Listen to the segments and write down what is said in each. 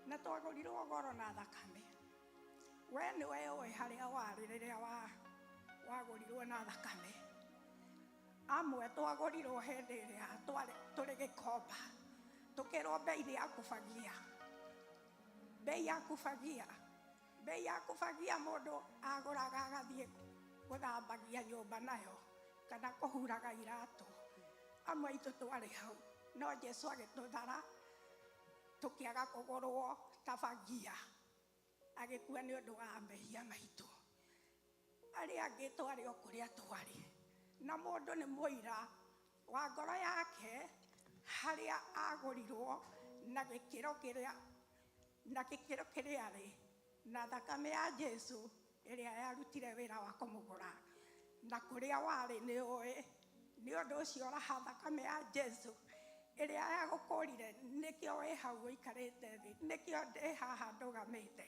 Na twagũrirwo goro na thakame. We nĩwe ũĩ harĩa warĩ rĩrĩa wagũrirwo na thakame. Amwe twagũrirwo hĩndĩ ĩrĩa twarĩ tũrĩ gĩkomba, tũkĩrwo mbei nĩ ya kũbagia. Mbei ya kũbagia, mbei ya kũbagia mũndũ agũraga agathiĩ gũthambagia nyũmba nayo kana kũhuraga iratũ. Amwe aitũ twarĩ hau, no Jesu agĩtũthara tũkĩaga kũgũrwo ta bagia, agĩkua nĩ ũndũ wa mehia maitũ. Arĩa angĩ twarĩ o kũrĩa twarĩ, na mũndũ nĩ mũira wa ngoro yake harĩa agũrirwo na gĩkĩro kĩrĩa na gĩkĩro kĩrĩa arĩ, na thakame ya Jesu ĩrĩa yarutire wĩra wa kũmũgũra, na kũrĩa warĩ nĩ ũĩ. Nĩ ũndũ ũcio raha thakame ya Jesu ĩrĩa yagũkũrire, nĩkĩo wĩ hau ũikarĩte thĩ, nĩkĩo ndĩ haha ndũgamĩte,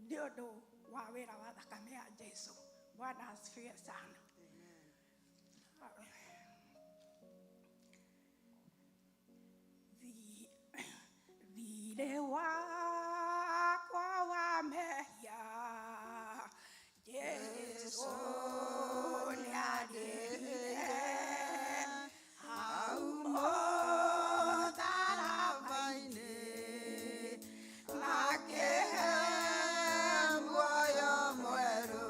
nĩ ũndũ wa wĩra wa thakame ya Jesu. Bwana asifiwe sana. Thirĩ wakwa wa mehia Jesu nĩarĩhire hau mũtharaba-inĩ, akĩhe muoyo mwerũ.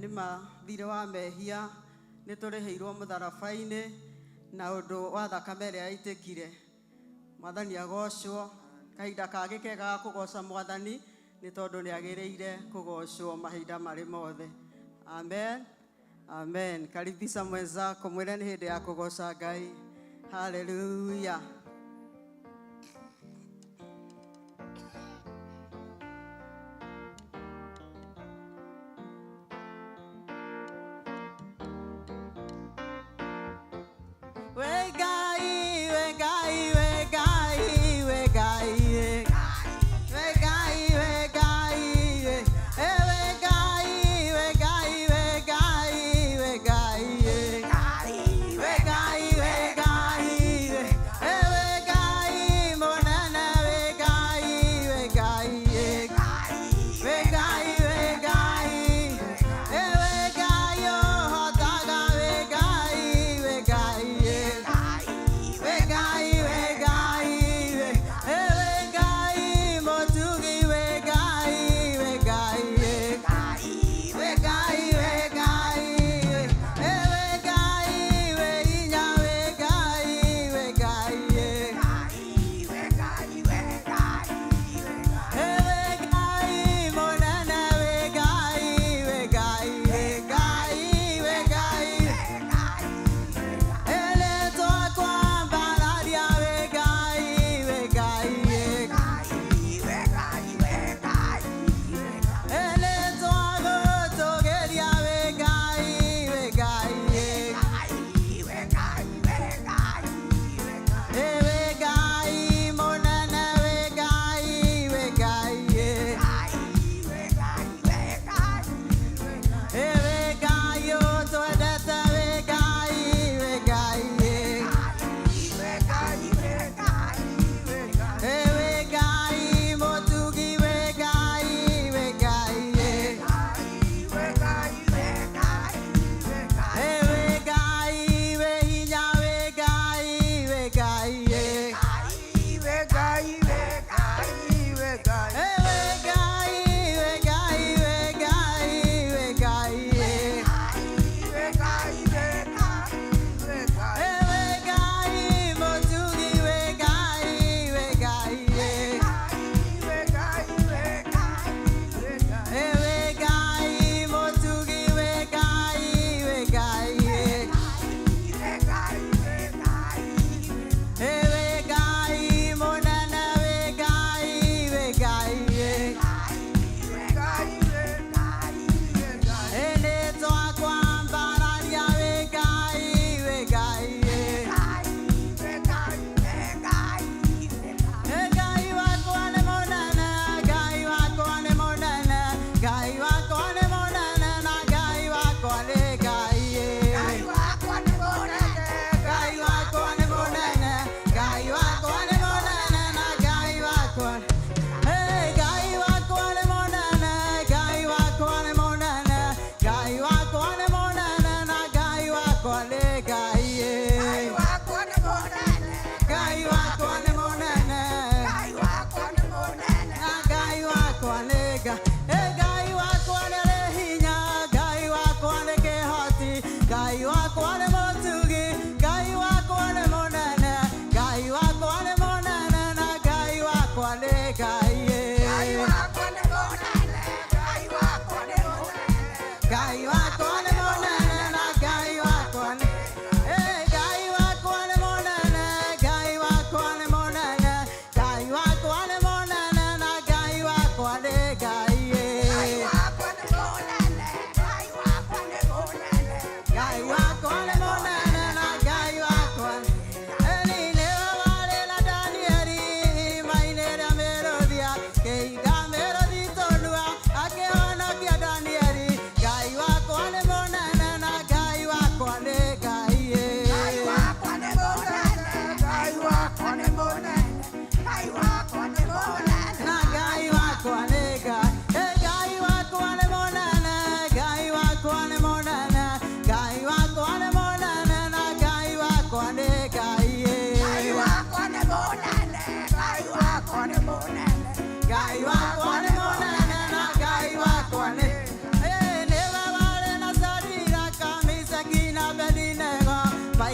Nĩ ma thirĩ wa mehia nĩ tũrĩhĩirwo mũtharaba-inĩ na ũndũ wa thakame ĩrĩa yaitĩkire. Mwathani agocwo. Kahinda kangĩ kega ga kũgoca Mwathani nĩ tondũ nĩ agĩrĩire kũgocwo mahinda marĩ mothe. Amen. Amen. Karibisha mwenzako mwĩre nĩ hĩndĩ ya kũgoca Ngai. Haleluya. We Ngai, we Ngai, we Ngai, we Ngai, we Ngai, we Ngai, we Ngai, we Ngai, we Ngai, we Ngai, we Ngai, we Ngai, we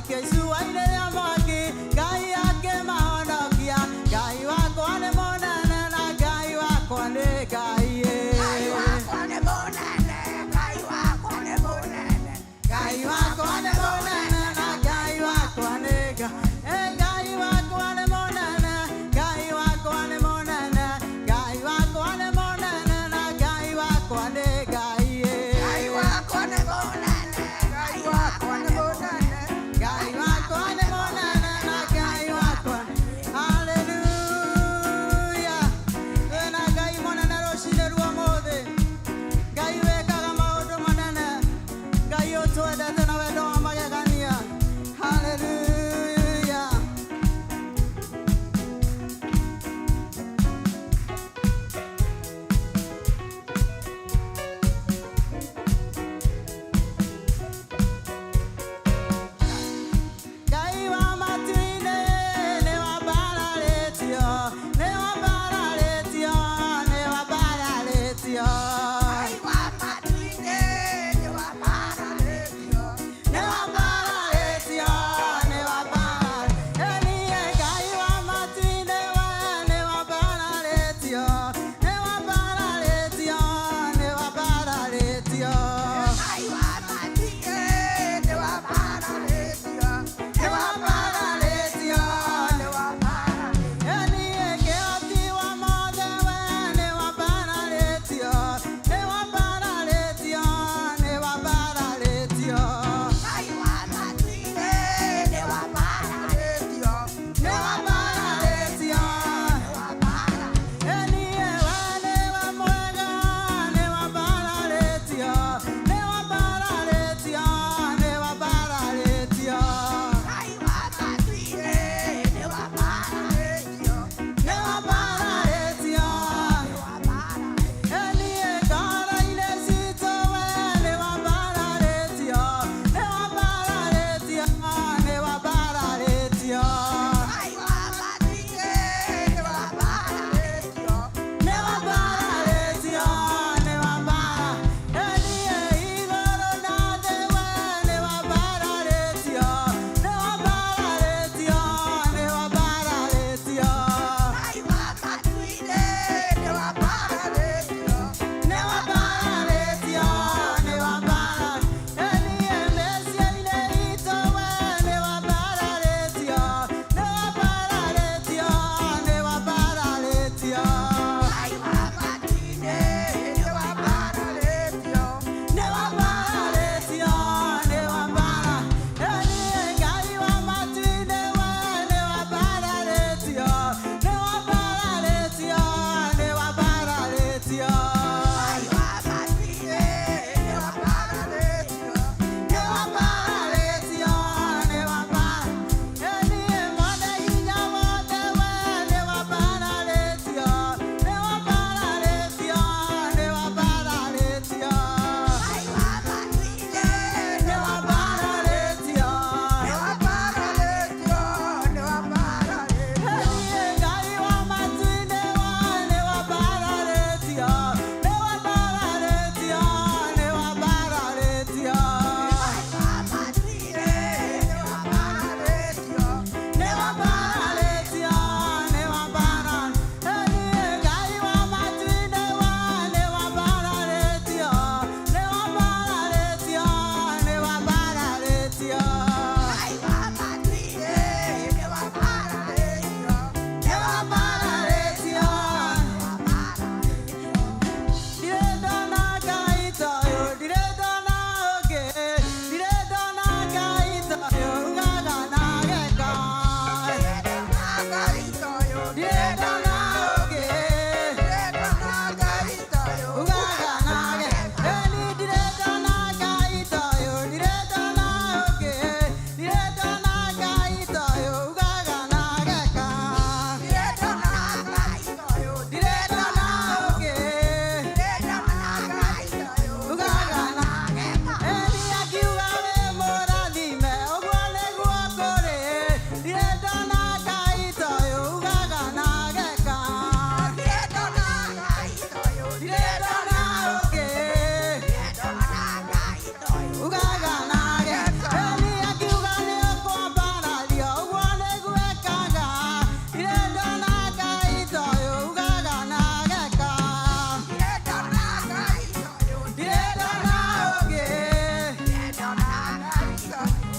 Maikio icua-inĩ rĩa mwaki, Ngai akĩmahonokia. Ngai wakwa nĩ mũnene na Ngai wakwa nĩ Ngai ĩ. Ngai wakwa nĩ mũnene, Ngai wakwa nĩ mũnene. Ngai wakwa nĩ mũnene na Ngai wakwa nĩ Ngai. Eh, Ngai wakwa nĩ mũnene, Ngai wakwa nĩ mũnene, Ngai wakwa nĩ mũnene na Ngai wakwa nĩ Ngai ĩ. Ngai wakwa nĩ mũnene, Ngai wakwa nĩ mũnene. Ngai wakwa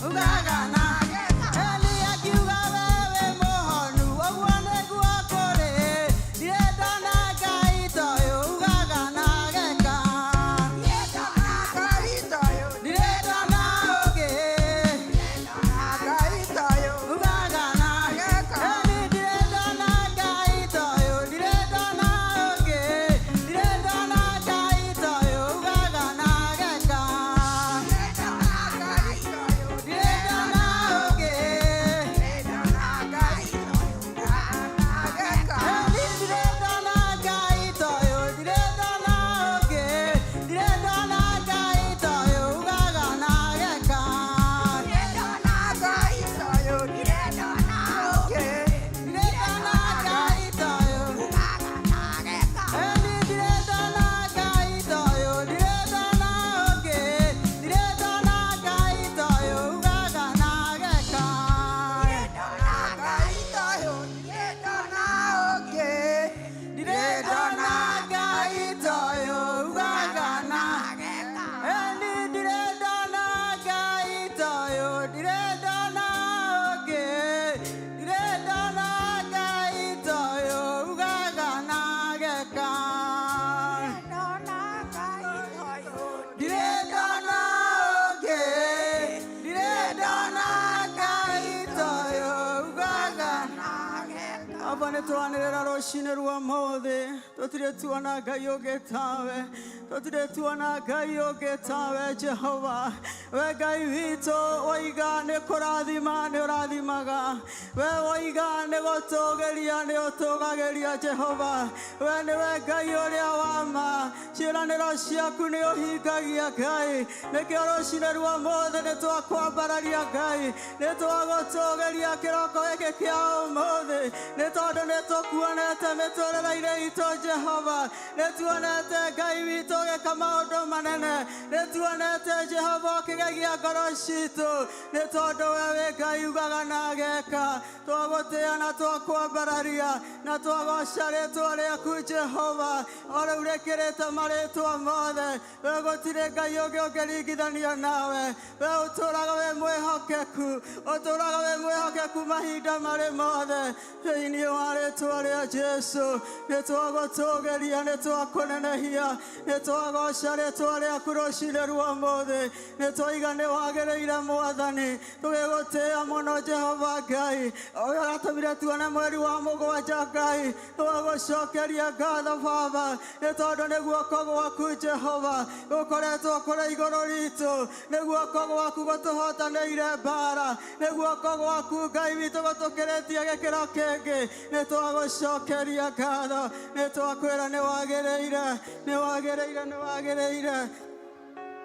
Ugaga na Eli akiuga wewe mũhonu, ũguo nĩguo kũrĩ. Ndirĩ ndona Ngai ta ũyũ, ugaga na ageka. Ndirĩ ndona ũngĩ, ugaga na Eli ndirĩ ndona Ngai ta ũyũ, ndirĩ ndona ũngĩ, ndirĩ ndona Ngai ta ũyũ, ugaga na ageka. Ndirĩ ndona ũngĩ. Eli ndirĩ ndona Ngai ta ũyũ, ndirĩ ndona ũngĩ, ndirĩ ndona Ngai ta ũyũ, ugaga na ageka. Ndirĩ ndona Ngai ta ũyũ. Eli ndirĩ ndona Ngai ta ũyũ, ndirĩ ndona ũngĩ, ndirĩ ndona Ngai ta ũyũ, ugaga na ageka. Ndirĩ ndona Ngai ta ũyũ, ugaga na Eli ndirĩ ndona Ngai ta ũyũ, ndirĩ ndona ũngĩ, ndirĩ ndona Ngai ta ũyũ, ugaga na ageka. Ndirĩ ndona ũngĩ, ndirĩ ndona Ngai ta ũyũ, ugaga. Aba nĩ twanĩrĩra rũcinĩ rwa ũmũthĩ, tũtirĩ tuona Ngai ũngĩ tawe, tũtirĩ tuona Ngai ũngĩ tawe. Jehova, we Ngai witũ, woiga nĩ kũrathima nĩ ũrathimaga, we woiga nĩ gũtũgĩria nĩ ũtũgagĩria. Jehova, we nĩwe Ngai ũrĩa wa ma, ciĩranĩro ciaku nĩ ũhingagia. Ngai, nĩkĩo rũcinĩ rwa ũmũthĩ nĩ twakwambararia. Ngai, nĩ twagũtũgĩria kĩroko gĩkĩ kĩa ũmũthĩ, nĩ tondũ nĩ tũkuonete mĩtũrĩre-inĩ itũ. Jehova, nĩ tuonete Ngai witũ ũgĩka maũndũ manene, nĩ tuonete Jehova ũkĩgegia ngoro citũ, nĩ tondũ we wĩ Ngai ugaga na ageka. Twagũtĩa na twakwambararia na twagoca rĩtwa rĩaku, Jehova, o rĩu rĩkĩrĩte marĩtwa mothe. We gũtirĩ Ngai ũngĩ ũngĩringithanio nawe. We ũtũraga wĩ mwĩhokeku, ũtũraga wĩ mwĩhokeku mahinda marĩ mothe. Thĩinĩ wa rĩtwa rĩa Jesu, nĩ twagũtũgĩria, nĩ twakũnenehia, nĩ twagoca rĩtwa rĩaku rũcinĩ rwa ũmũthĩ. Nĩ twaiga nĩ wagĩrĩire, Mwathani, tũgĩgũtĩĩa mũno. Jehova Ngai ũyũ ũratũmire tuone mweri wa mũgwanja, Ngai, twagũcokeria ngatho, Baba, nĩ tondũ nĩ guoko gwaku, Jehova, gũkoretwo kũrĩ igũrũ ritũ, nĩ guoko gwaku gũtũhotanĩire mbara, nĩ guoko gwaku, Ngai witũ, gũtũkĩrĩtie gĩkĩro kĩngĩ. Nĩ twagũcokeria ngatho, nĩ twakwĩra nĩ wagĩrĩire, nĩ wagĩrĩire, nĩ wagĩrĩire.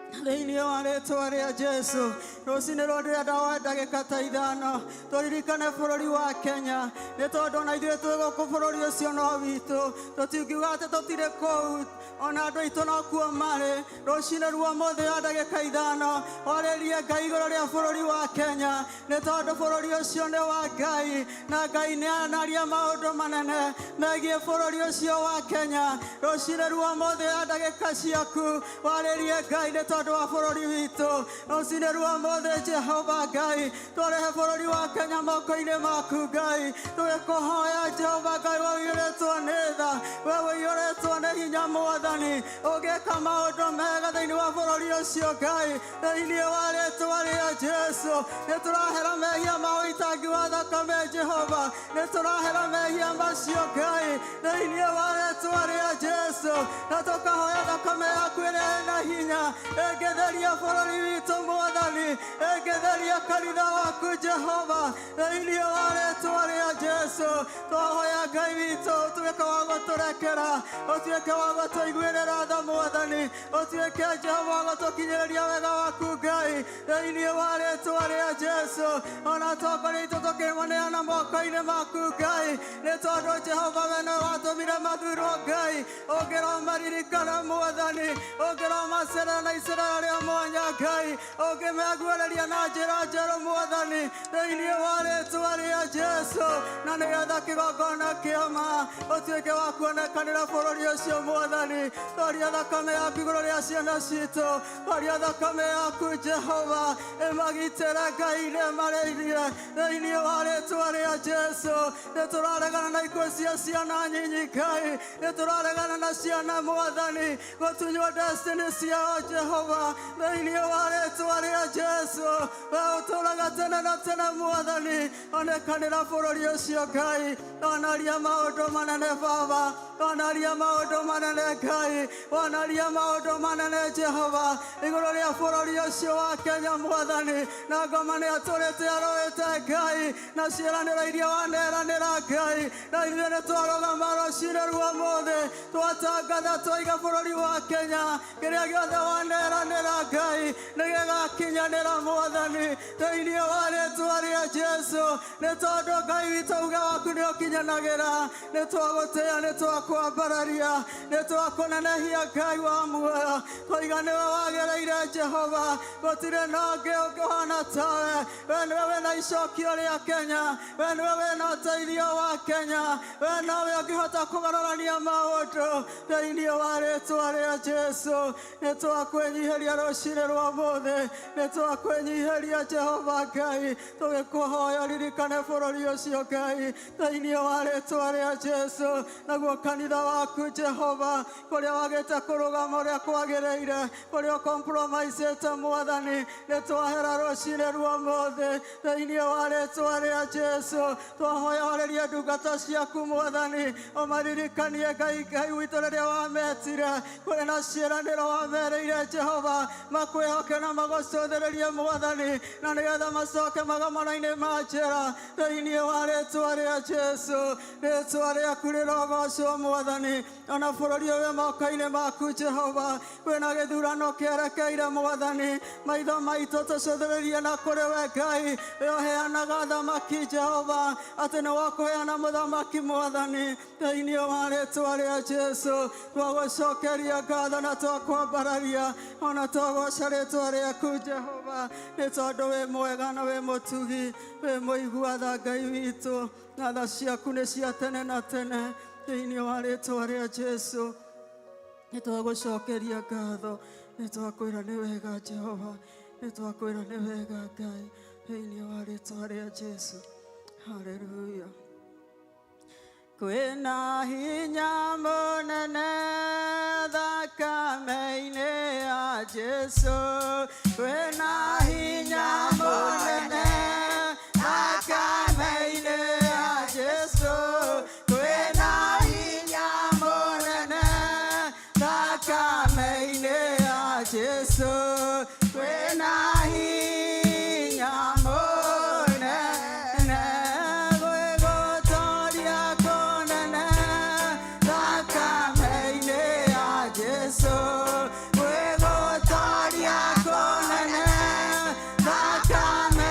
Thĩinĩ wa rĩtwa rĩa Jesu, rũcinĩ rwa ndĩrenda wa ndagĩka ta 5 tũririkane bũrũri wa Kenya, nĩ tondũ ona ithuĩ twĩ gũkũ, bũrũri ũcio no witũ. Tũtingiuga atĩ tũtirĩ kũu, ona andũ aitũ no kuo marĩ. Rũcinĩ rwa ũmũthĩ wa ndagĩka 5, warĩrie Ngai igũrũ rĩa bũrũri wa Kenya, nĩ tondũ bũrũri ũcio nĩ wa Ngai, na Ngai nĩ anaria maũndũ manene megiĩ bũrũri ũcio wa Kenya. Rũcinĩ rwa ũmũthĩ wa ndagĩka ciaku, warĩrie Ngai nĩ tondũ wa bũrũri witũ. Rũcinĩ rwa ũmũthĩ, Jehova Ngai, twarehe bũrũri wa Kenya moko-inĩ maku. Ngai, tũgĩkũhoya, Jehova Ngai, we ũiyũrĩtwo nĩ tha, we ũiyũrĩtwo nĩ hinya, Mwathani, ũngĩka maũndũ mega thĩinĩ wa bũrũri ũcio. Ngai, thĩinĩ wa rĩtwa rĩa Jesu, nĩ tũrahera mehia ma ũitangi wa thakame. Jehova, nĩ tũrahera mehia macio, Ngai, thĩinĩ wa rĩtwa rĩa Jesu, na tũkahoya thakame yaku ĩrĩa ĩna hinya ĩngĩtheria bũrũri witũ, Mwathani, ĩngĩtheria kanitha waku. Jehova, thĩinĩ wa rĩtwa rĩa Jesu, twahoya, Ngai witũ, ũtuĩke wa gũtũrekera, ũtuĩke wa gũtũiguĩrĩra tha, Mwathani, ũtuĩke, Jehova, wa gũtũkinyĩrĩria wega waku. Ngai, thĩinĩ wa rĩtwa rĩa Jesu, ona atongoria aitũ tũkĩmaneana moko-inĩ maku, Ngai, nĩ tondũ, Jehova, we nĩwe watũmire mathurwo. Ngai, ũngĩromaririkana, Mwathani, ũngĩromacerera na icerera rĩa mwanya. Ngai, ũngĩmeguũrĩria na njĩra njerũ, Mwathani. Mwathani thĩinĩ wa rĩtwa rĩa Jesu, na nĩgetha kĩgongona kĩa ma ũtuĩke wa kuonekanĩra bũrũri ũcio. Mwathani, twaria thakame yaku igũrũ rĩa ciana citũ, twaria thakame yaku, Jehova, ĩmagitĩre, Ngai, nĩ marĩithie thĩinĩ wa rĩtwa rĩa Jesu. Nĩ tũraregana na ikuũ cia ciana nyinyi, Ngai. Nĩ tũraregana na ciana, Mwathani, gũtunywo destiny ciao, Jehova, thĩinĩ wa rĩtwa rĩa Jesu. We ũtũraga tene na tene, Mwathani, onekanĩra bũrũri ũcio, Ngai. Wanaria maũndũ manene, Baba. Wanaria maũndũ manene, Ngai. Wanaria maũndũ manene, Jehova, igũrũ rĩa bũrũri ũcio wa Kenya, Mwathani. Na ngoma nĩ atũrĩte arũĩte, Ngai, na ciĩranĩro iria waneranĩra, Ngai. Na ithuĩ nĩ twarũgama rũcinĩ rwa ũmũthĩ, twatangatha, twaiga bũrũri wa Kenya, kĩrĩa gĩothe waneranĩra, Ngai, nĩ gĩgakinyanĩra, Mwathani, thĩinĩ wa rĩtwa rĩa Jesu, nĩ tondũ Ngai witũ, uge waku nĩ ũkinyanagĩra. Nĩ twagũtĩĩa, nĩ twakwambararia, nĩ twakũnenehia, Ngai wa muoyo. Twaiga nĩwe wagĩrĩire, Jehova. Gũtirĩ na ũngĩ ũngĩhana tawe. We nĩwe wĩna icokio rĩa Kenya, we nĩwe wĩna ũteithio wa Kenya, we nowe ũngĩhota kũgarũrania maũndũ thĩinĩ wa rĩtwa rĩa Jesu. Nĩ twakwĩnyihĩria rũcinĩ rwa ũmũthĩ, nĩ twakwĩnyihĩria, Jehova Ngai, tũgĩkũhoya ririkane bũrũri ũcio, Ngai, thĩinĩ wa rĩtwa rĩa Jesu. Naguo kanitha waku, Jehova, kũrĩa wagĩte kũrũgama ũrĩa kwagĩrĩire, kũrĩa ũcompromisĩte, Mwathani, nĩ twahera rũcinĩ rwa ũmũthĩ thĩinĩ wa rĩtwa rĩa Jesu. Twahoya warĩrie ndungata ciaku, Mwathani, ũmaririkanie, Ngai, Ngai witũ, rĩrĩa wametire kũrĩ na ciĩranĩro wamerĩire, Jehova, makwĩhoke na magũcũthĩrĩrie, Mwathani, na nĩgetha macoke magamano-inĩ ma njĩra thĩinĩ wa rĩtwa rĩa Jesu. Rĩtwa rĩaku rĩrogocwo, Mwathani. Ona bũrũri ũyũ moko-inĩ maku, Jehova. Kwĩna gĩthurano kĩerekeire, Mwathani. Maitho maitũ tũcũthĩrĩrie na kũrĩ we, Ngai, we ũheanaga thamaki, Jehova, atĩ nĩ wakũheana mũthamaki, Mwathani, thĩinĩ wa rĩtwa rĩa Jesu. Twagũcokeria ngatho na twakwambararia, ona twagoca rĩtwa rĩaku, Jehova, nĩ tondũ wĩ mwega na wĩ mũtugi, wĩ mũigua tha, Ngai witũ, na tha ciaku nĩ cia tene na tene. Thĩinĩ wa rĩtwa rĩa Jesu nĩ twagũcokeria ngatho, nĩ twakwĩra nĩ wega, Jehova, nĩ twakwĩra nĩ wega, Ngai, thĩinĩ wa rĩtwa rĩa Jesu. Haleluya. Kwĩna hinya mũnene thakame-inĩ ya Jesu. Kwĩna hinya mũnene thakame-inĩ ya Jesu. Kwĩna hinya mũnene thakame-inĩ ya Jesu. Kwĩna hinya mũnene gwĩgũtoria kũnene thakame-inĩ ya Jesu. Gwĩgũtoria kũnene thakame.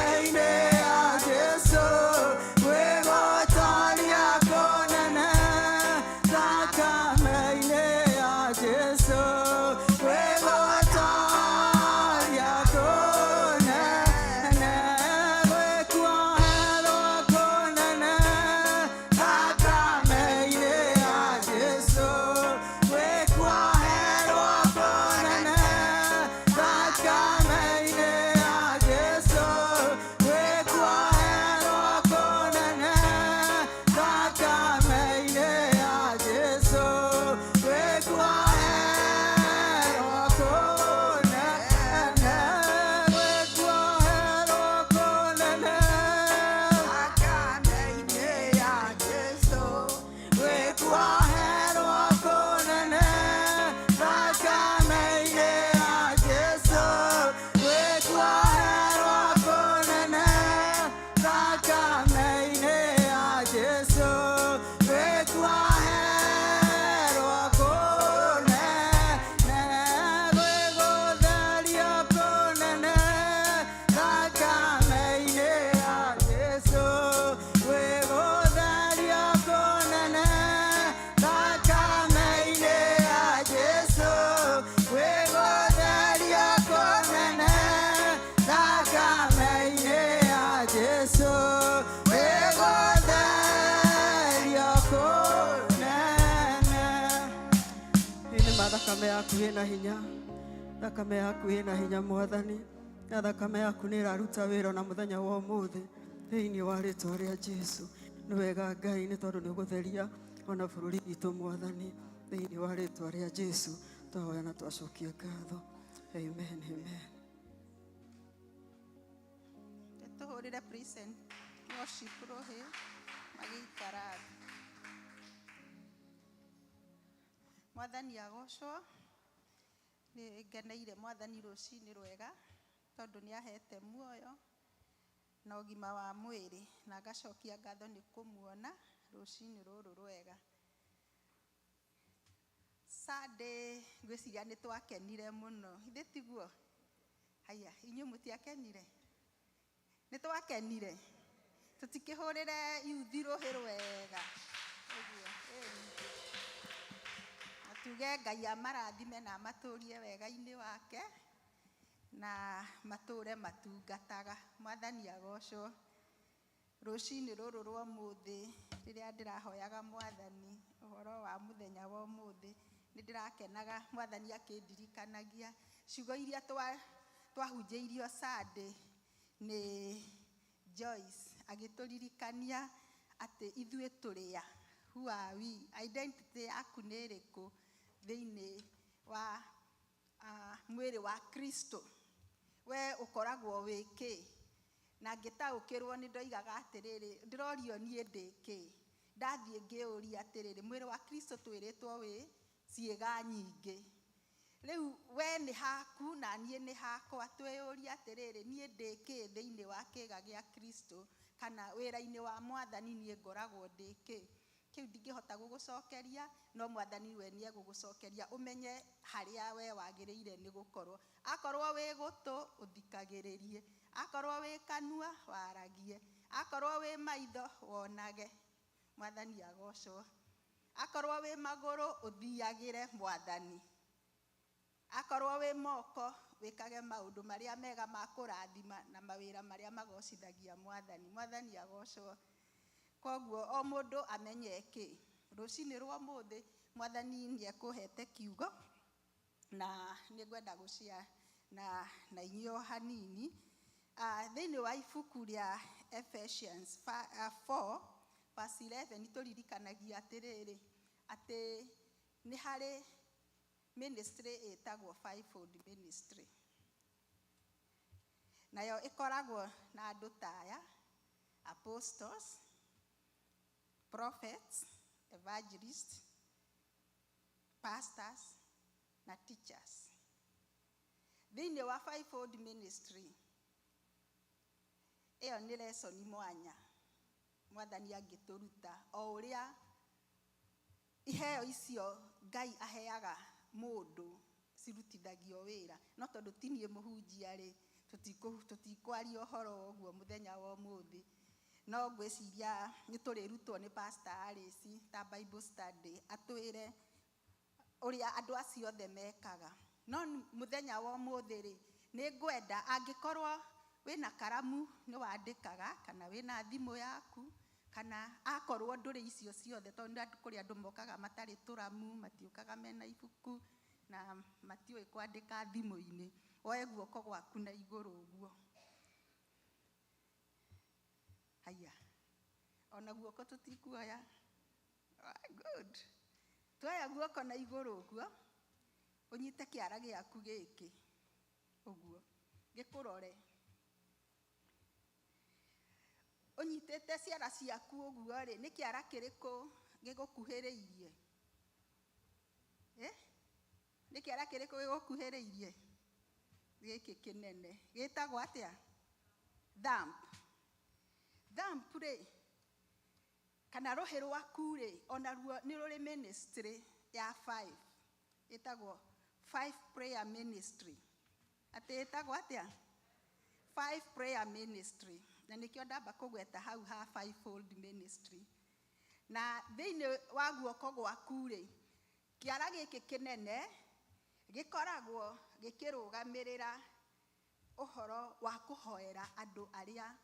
Thakame yaku ĩna hinya, thakame yaku ĩna hinya Mwathani, na thakame yaku nĩ ĩraruta wĩra na mũthenya wa ũmũthĩ thĩinĩ wa rĩtwa rĩa Jesu. Nĩ wega Ngai, nĩ tondũ nĩ ũgũtheria ona bũrũri witũ Mwathani, thĩinĩ wa rĩtwa rĩa Jesu twahoya na twacokia ngatho. Amen, amen. Tũhũrĩre present worship rũhĩ magĩikara thĩ. Mwathani agocwo. Nĩ ngeneire Mwathani rũcinĩ rwega tondũ nĩ ahete muoyo na ũgima wa mwĩrĩ, na ngacokia ngatho nĩ kũmuona rũcinĩ rũrũ rwega. Sunday ngwĩciria nĩ twakenire mũno, ithe tiguo? Haya, inyuĩ mũtiakenire? Nĩ twakenire, tũtikĩhũrĩre yuthi rũhĩ rwega ũguo, ĩni. Na tuge Ngai amarathime na amatũrie wega-inĩ wake na matũre matungataga. Mwathani agocwo. Rũcinĩ rũrũ rwa ũmũthĩ rĩrĩa ndĩrahoyaga Mwathani ũhoro wa mũthenya wa ũmũthĩ, nĩ ndĩrakenaga Mwathani akĩndirikanagia ciugo iria twahunjĩirio Sunday nĩ Joyce, agĩtũririkania atĩ ithuĩ tũrĩ a, who are we, identity yaku nĩ ĩrĩkũ thĩinĩ wa mwĩrĩ wa Kristo, we ũkoragwo wĩ kĩ? Na ngĩtaũkĩrwo nĩ ndoigaga atĩrĩrĩ, ndĩrorio niĩ ndĩ kĩ? Ndathiĩ ngĩũria atĩrĩrĩ, mwĩrĩ wa Kristo twĩrĩtwo wĩ ciĩga nyingĩ. Rĩu we nĩ haku na niĩ nĩ hakwa, twĩyũrie atĩrĩrĩ, niĩ ndĩ kĩ thĩinĩ wa kĩga gĩa Kristo, kana wĩra-inĩ wa Mwathani niĩ ngoragwo ndĩ kĩ? Kĩu ndingĩhota gũgũcokeria, no Mwathani we nĩ egũgũcokeria, ũmenye harĩa we wagĩrĩire nĩ gũkorwo. Akorwo wĩ gũtũ, ũthikagĩrĩrie, akorwo wĩ kanua, waragie, akorwo wĩ maitho, wonage. Mwathani agocwo. Akorwo wĩ magũrũ, ũthiagĩre Mwathani. Akorwo wĩ moko, wĩkage maũndũ marĩa mega ma kũrathima na mawĩra marĩa magocithagia Mwathani. Mwathani agocwo. Koguo o mũndũ amenye kĩ. Rũcinĩ rwa ũmũthĩ Mwathani nĩ ekũhete kiugo na nĩ ngwenda gũcia na inyuĩ o hanini. Thĩinĩ wa ibuku rĩa Ephesians 4 verse 11 tũririkanagia atĩrĩrĩ, atĩ nĩ harĩ ministry ĩtagwo fivefold ministry, nayo ĩkoragwo na andũ ta aya: apostles, prophets, evangelists, pastors na teachers. Thĩinĩ wa fivefold ministry ĩyo nĩ lesson mwanya Mwathani angĩtũruta o ũrĩa iheo icio Ngai aheaga mũndũ cirutithagio wĩra. No tondũ ti niĩ mũhunjia rĩ, tũtikwaria ũhoro ũguo mũthenya wa ũmũthĩ, no ngwĩciria nĩ tũrĩrutwo nĩ Pastor Alice ta Bible study atwĩre ũrĩa andũ acio othe mekaga. No mũthenya wa ũmũthĩ rĩ, nĩ ngwenda angĩkorwo wĩna karamu nĩ wandĩkaga, kana wĩna thimũ yaku, kana akorwo ndũrĩ icio ciothe, tondũ kũrĩ andũ mokaga matarĩ tũramu, matiũkaga mena ibuku na matiũĩ kwandĩka thimũ-inĩ, woe guoko gwaku na igũrũ ũguo. Haya, ona guoko tũtikuoya. Good. Tuoya guoko na igũrũ ũguo, ũnyite kĩara gĩaku gĩkĩ ũguo, gĩkũrore. Ũnyitĩte ciara ciaku ũguo rĩ, nĩ kĩara kĩrĩkũ gĩgũkuhĩrĩirie? Nĩ kĩara kĩrĩkũ gĩgũkuhĩrĩirie? Gĩkĩ kĩnene. Gĩtagwo atĩa? Thumb. Thumb rĩ, kana rũhĩ rwaku rĩ, onaruo nĩ rũrĩ ministry ya 5. Ĩtagwo 5 prayer ministry. Atĩ ĩtagwo atĩa? 5 prayer ministry. Na nĩkĩo ndamba kũgweta hau ha fivefold ministry. Na thĩinĩ wa guoko gwaku rĩ, kĩara gĩkĩ kĩnene gĩkoragwo gĩkĩrũgamĩrĩra ũhoro wa kũhoera andũ arĩa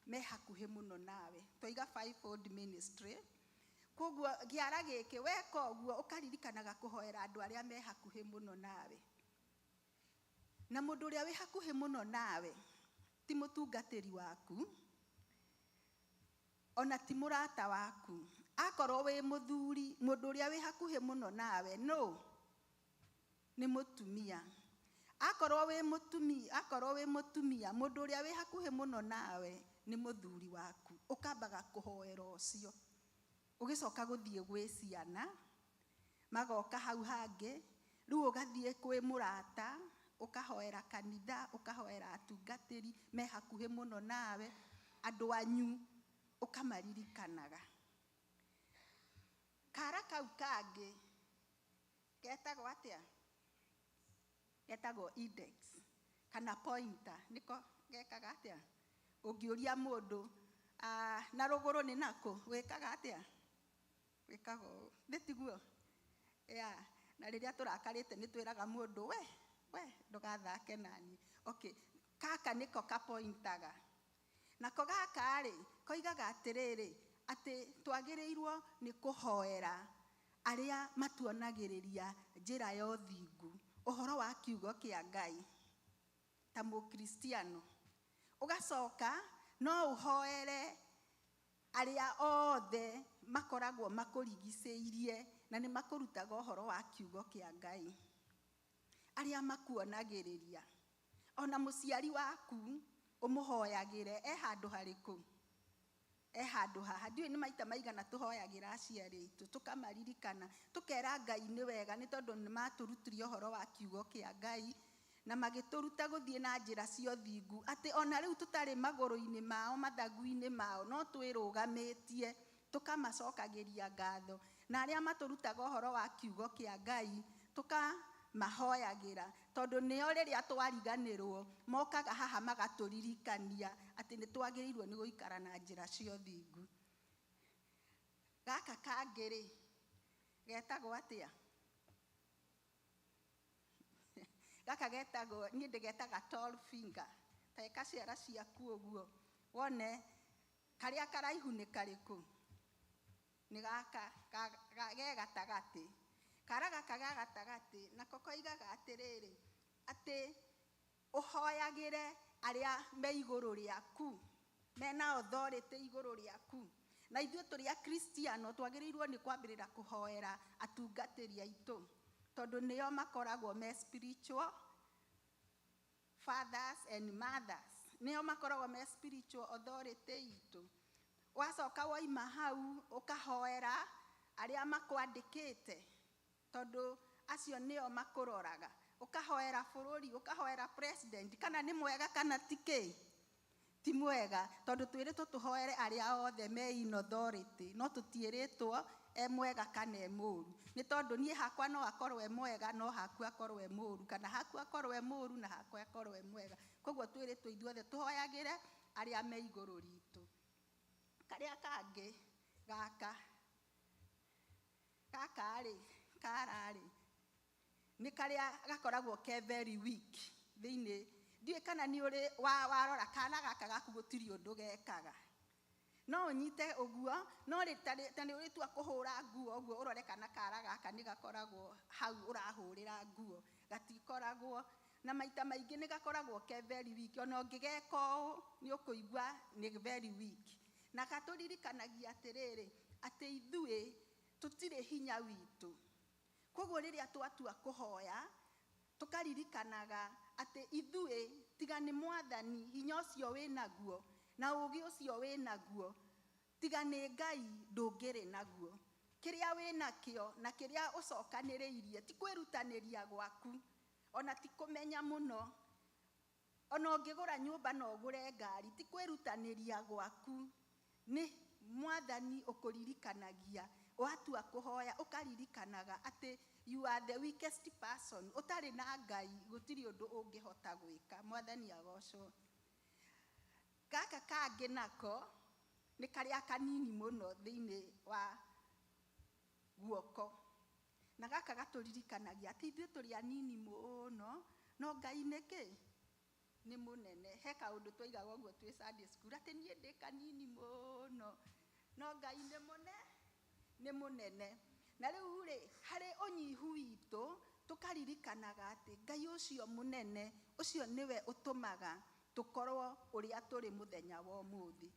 me hakuhĩ mũno nawe. Twaiga fivefold ministry. Koguo kĩara gĩkĩ weka ũguo ũkaririkanaga kũhoera andũ arĩa me hakuhĩ mũno nawe. Na mũndũ ũrĩa wĩ hakuhĩ mũno nawe ti mũtungatĩri waku, ona ti mũrata waku. Akorwo wĩ mũthuri, mũndũ ũrĩa wĩ hakuhĩ mũno nawe no nĩ mũtumia. Akorwo wĩ mũtumia, akorwo wĩ mũtumia, mũndũ ũrĩa wĩ hakuhĩ mũno nawe nĩ mũthuri waku. Ũkambaga kũhoera ũcio, ũgĩcoka gũthiĩ gwĩ ciana, magoka hau hangĩ, rĩu ũgathiĩ kwĩ mũrata, ũkahoera kanitha, ũkahoera atungatĩri me hakuhĩ mũno nawe, andũ anyu ũkamaririkanaga. Kara kau kangĩ getagwo atĩa? Getagwo index kana pointer. Nĩko gekaga atĩa? Ũngĩũria mũndũ na rũgũrũ nĩ nakũ, wĩkaga atĩa? Wĩkaga ũũ, nĩ tiguo? Yeah. Na rĩrĩa tũrakarĩte nĩ twĩraga mũndũ we ndũgathake nani. Okay, kaka nĩko kapointaga. Nako gaka rĩ koigaga atĩrĩrĩ, atĩ twagĩrĩirwo nĩ kũhoera arĩa matuonagĩrĩria njĩra ya ũthingu, ũhoro wa kiugo kĩa Ngai ta mũkristiano. Ũgacoka no ũhoere arĩa othe makoragwo makũrigicĩirie na nĩ makũrutaga ũhoro wa kiugo kĩa Ngai, arĩa makuonagĩrĩria. Ona mũciari waku ũmũhoyagĩre e handũ harĩkũ? E handũ haha. Ndiũĩ nĩ maita maigana tũhoyagĩra aciari aitũ, tũkamaririkana, tũkera Ngai nĩ wega nĩ tondũ nĩ matũrutire ũhoro wa kiugo kĩa Ngai na magĩtũruta gũthiĩ na njĩra cia ũthingu, atĩ ona rĩu tũtarĩ magũrũ-inĩ mao, mathagu-inĩ mao, no twĩrũgamĩtie, tũkamacokagĩria ngatho. Na arĩa matũrutaga ũhoro wa kiugo kĩa Ngai tũkamahoyagĩra, tondũ nĩo rĩrĩa twariganĩrwo mokaga haha magatũririkania atĩ nĩ twagĩrĩirwo nĩ gũikara na njĩra cia ũthingu. Gaka kangĩ rĩ getagwo atĩa? Gaka getagwo, niĩ ndĩgetaga tall finger. Ta ĩka ciara ciaku ũguo wone karĩa karaihu nĩ karĩkũ. Nĩ gaka ge gatagatĩ. Kara gaka ga gatagatĩ nako koigaga atĩrĩrĩ, atĩ ũhoyagĩre arĩa me igũrũ rĩaku, mena authority igũrũ rĩaku. Na ithuĩ tũrĩ akristiano twagĩrĩirwo nĩ kwambĩrĩra kũhoera atungatĩri aitũ, tondũ nĩo makoragwo me spiritual fathers and mothers, nĩo makoragwo me spiritual authority itũ. Wacoka woima hau ũkahoera arĩa makwandĩkĩte, tondũ acio nĩo makũroraga. Ũkahoera bũrũri, ũkahoera president, kana nĩ mwega kana ti kĩ? Ti mwega, tondũ twĩrĩtwo tũhoere arĩa othe me in authority, no tũtiĩrĩtwo e mwega kana e mũru. Nĩ tondũ niĩ hakwa no akorwo e mwega, no haku akorwo e mũru, kana haku akorwo e mũru na hakwa akorwo e mwega. Koguo twĩrĩtwo ithuothe tũhoyagĩre arĩa me igũrũ ritũ. Karĩa kangĩ gaka, gaka rĩ, kara rĩ, nĩ karĩa gakoragwo ke very weak thĩinĩ. Ndiũĩ kana nĩ ũrĩ warora kana gaka gaku gũtirĩ ũndũ gekaga. No ũnyite ũguo, no ta nĩ ũrĩtua kũhũra nguo ũguo ũrore kana kara gaka nĩ gakoragwo hau ũrahũrĩra nguo, gatikoragwo. Na maita maingĩ nĩ gakoragwo ke very weak. Ona ũngĩgeka ũũ nĩ ũkũigua nĩ very weak. Na gatũririkanagia atĩrĩrĩ, atĩ ithuĩ tũtirĩ hinya witũ. Koguo rĩrĩa twatua kũhoya, tũkaririkanaga atĩ ithuĩ tiga nĩ Mwathani, hinya ũcio wĩnaguo na ũũgĩ ũcio wĩnaguo, tiga nĩ Ngai ndũngĩrĩ naguo. Kĩrĩa wĩnakĩo na kĩrĩa ũcokanĩrĩirie ti kwĩrutanĩria gwaku, ona ti kũmenya mũno. Ona ũngĩgũra nyũmba na ũgũre ngari, ti kwĩrutanĩria gwaku, nĩ Mwathani ũkũririkanagia. Watua kũhoya ũkaririkanaga atĩ you are the weakest person. Ũtarĩ na Ngai gũtirĩ ũndũ ũngĩhota gwĩka. Mwathani agocwo. Gaka kangĩ nako nĩ karĩa kanini mũno thĩinĩ wa guoko. Na gaka gatũririkanagia atĩ ithuĩ tũrĩ anini mũno, no Ngai nĩ kĩ? Nĩ mũnene. He kaũndũ twaigaga ũguo twĩ Sunday school, atĩ niĩ ndĩ kanini mũno, no Ngai nĩ mũnene. Nĩ mũnene. Na rĩu rĩ, harĩ ũnyihu witũ, tũkaririkanaga atĩ Ngai ũcio mũnene, ũcio nĩwe ũtũmaga tũkorwo ũrĩa tũrĩ mũthenya wa ũmũthĩ.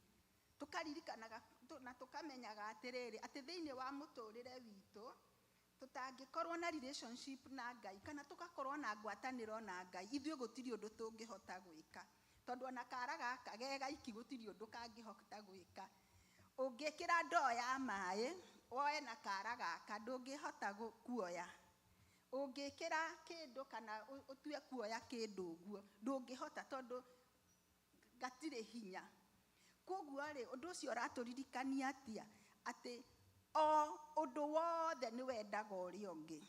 Tũkaririkanaga na tũkamenyaga atĩrĩrĩ, atĩ thĩinĩ wa mũtũrĩre witũ, tũtangĩkorwo na relationship na Ngai, kana tũgakorwo na ngwatanĩro na Ngai, ithuĩ gũtirĩ ũndũ tũngĩhota gwĩka. Tondũ ona kara gaka ge gaiki gũtirĩ ũndũ kangĩhota gwĩka. Ũngĩkĩra ndoo ya maĩ, woe na kara gaka, ndũngĩhota kuoya. Ũngĩkĩra kĩndũ kana ũtue kuoya kĩndũ ũguo, ndũngĩhota tondũ gatirĩ hinya. Koguo rĩ, ũndũ ũcio ũratũririkania atĩa? Atĩ o ũndũ wothe nĩ wendaga ũrĩa ũngĩ.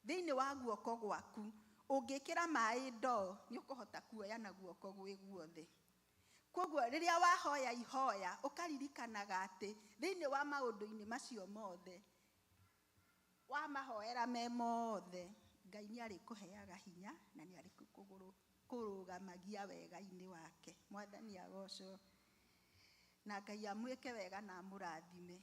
Thĩinĩ wa guoko gwaku, ũngĩkĩra maĩ ndoo, nĩ ũkũhota kuoya na guoko gwĩ guothe. Koguo rĩrĩa wahoya ihoya, ũkaririkanaga atĩ thĩinĩ wa maũndũ-inĩ macio mothe, wamahoera me mothe, Ngai nĩ arĩkũheaga hinya na nĩ arĩkũrũgamagia wega-inĩ wake. Mwathani agocwo. Na Ngai amwĩke wega na amũrathime.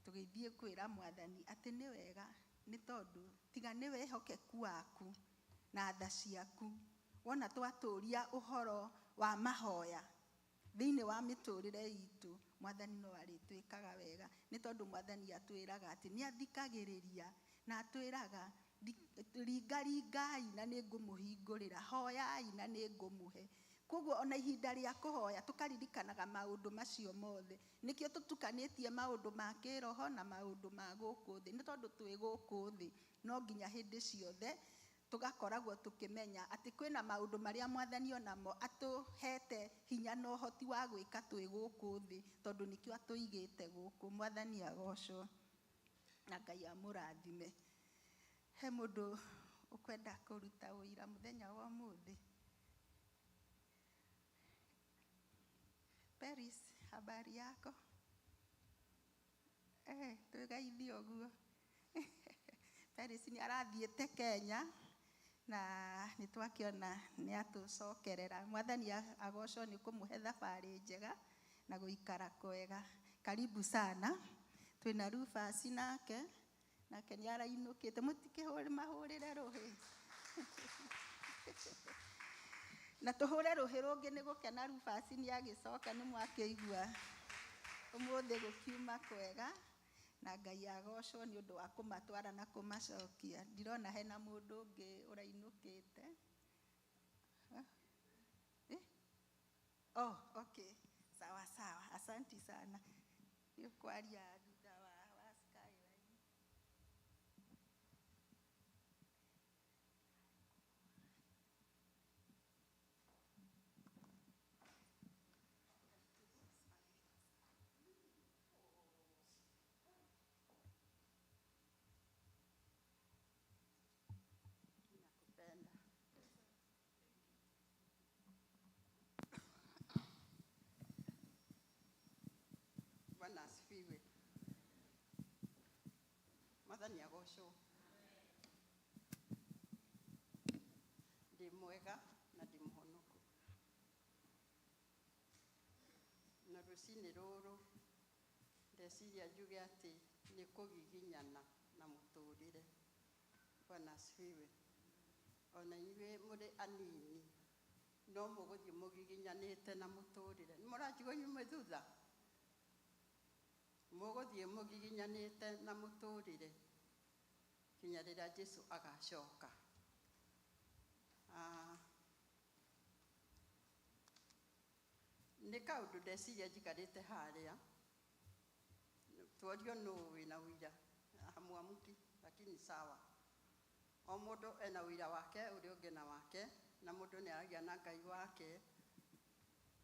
Tũgĩthiĩ kwĩra Mwathani atĩ nĩ wega, nĩ tondũ tiga nĩ wĩhokeku waku na tha ciaku. Wona twatũria ũhoro wa mahoya thĩinĩ wa mĩtũrĩre itũ, Mwathani no arĩtwĩkaga wega. Nĩ tondũ Mwathani atwĩraga atĩ nĩ athikagĩrĩria na atwĩraga ringaringai na nĩ ngũmũhingũrĩra, hoyai na nĩ ngũmũhe. Koguo ona ihinda rĩa kũhoya tũkaririkanaga maũndũ macio mothe. Nĩkĩo tũtukanĩtie maũndũ ma kĩroho na maũndũ ma gũkũ thĩ. Nĩ tondũ twĩ gũkũ thĩ, no nginya hĩndĩ ciothe tũgakoragwo tũkĩmenya atĩ kwĩna maũndũ marĩa Mwathani onamo atũhete hinya na ũhoti wa gwĩka twĩ gũkũ thĩ, tondũ nĩkĩo atũigĩte gũkũ. Mwathani agocwo na Ngai amũrathime. He mũndũ ũkwenda kũruta ũira mũthenya wa ũmũthĩ? Paris, habari yako? Twĩgeithie ũguo. Paris nĩ arathiĩte Kenya na nĩ twakĩona nĩ atũcokerera. Mwathani agocwo nĩ kũmũhe thabarĩ njega na gũikara kwega. Karibu sana. Twĩna Rufus nake, nake nĩ arainũkĩte. Mũtikĩhũre mahũrĩre rũhĩ. Na tũhũre rũhĩ rũngĩ nĩ gũkena Rufus nĩ agĩcoka, nĩ mwakĩigua ũmũthĩ gũkiuma kwega. Na Ngai agocwo nĩ ũndũ wa kũmatwara na kũmacokia. Ndirona hena mũndũ ũngĩ ũrainũkĩte. Oh, okay. Sawa sawa. Asanti sana. Nĩ ũkwaria thutha wa Skyline. Nakupenda. Bwana asifiwe. Mwathani agocwo. Ndĩ mwega na ndĩ mũhonoku. Na rũcinĩ rũrũ ndeciria njuge atĩ nĩ kũgiginyana na mũtũrĩre. Bwana asifiwe. Ona inyuĩ mũrĩ anini no mũgũthiĩ mũgiginyanĩte na mũtũrĩre. Nĩ mũranjigua inyuĩ mwĩ thutha? Mũgũthiĩ mũgiginyanĩte na mũtũrĩre kinya rĩrĩa Jesũ agacoka. Nĩ kaũndũ ndeciria njikarĩte harĩa, tuorio nũ wĩna ũira, hamuamuki, lakini sawa. O mũndũ ena ũira wake, ũrĩa ũngĩ na wake, na mũndũ nĩ aragia na Ngai wake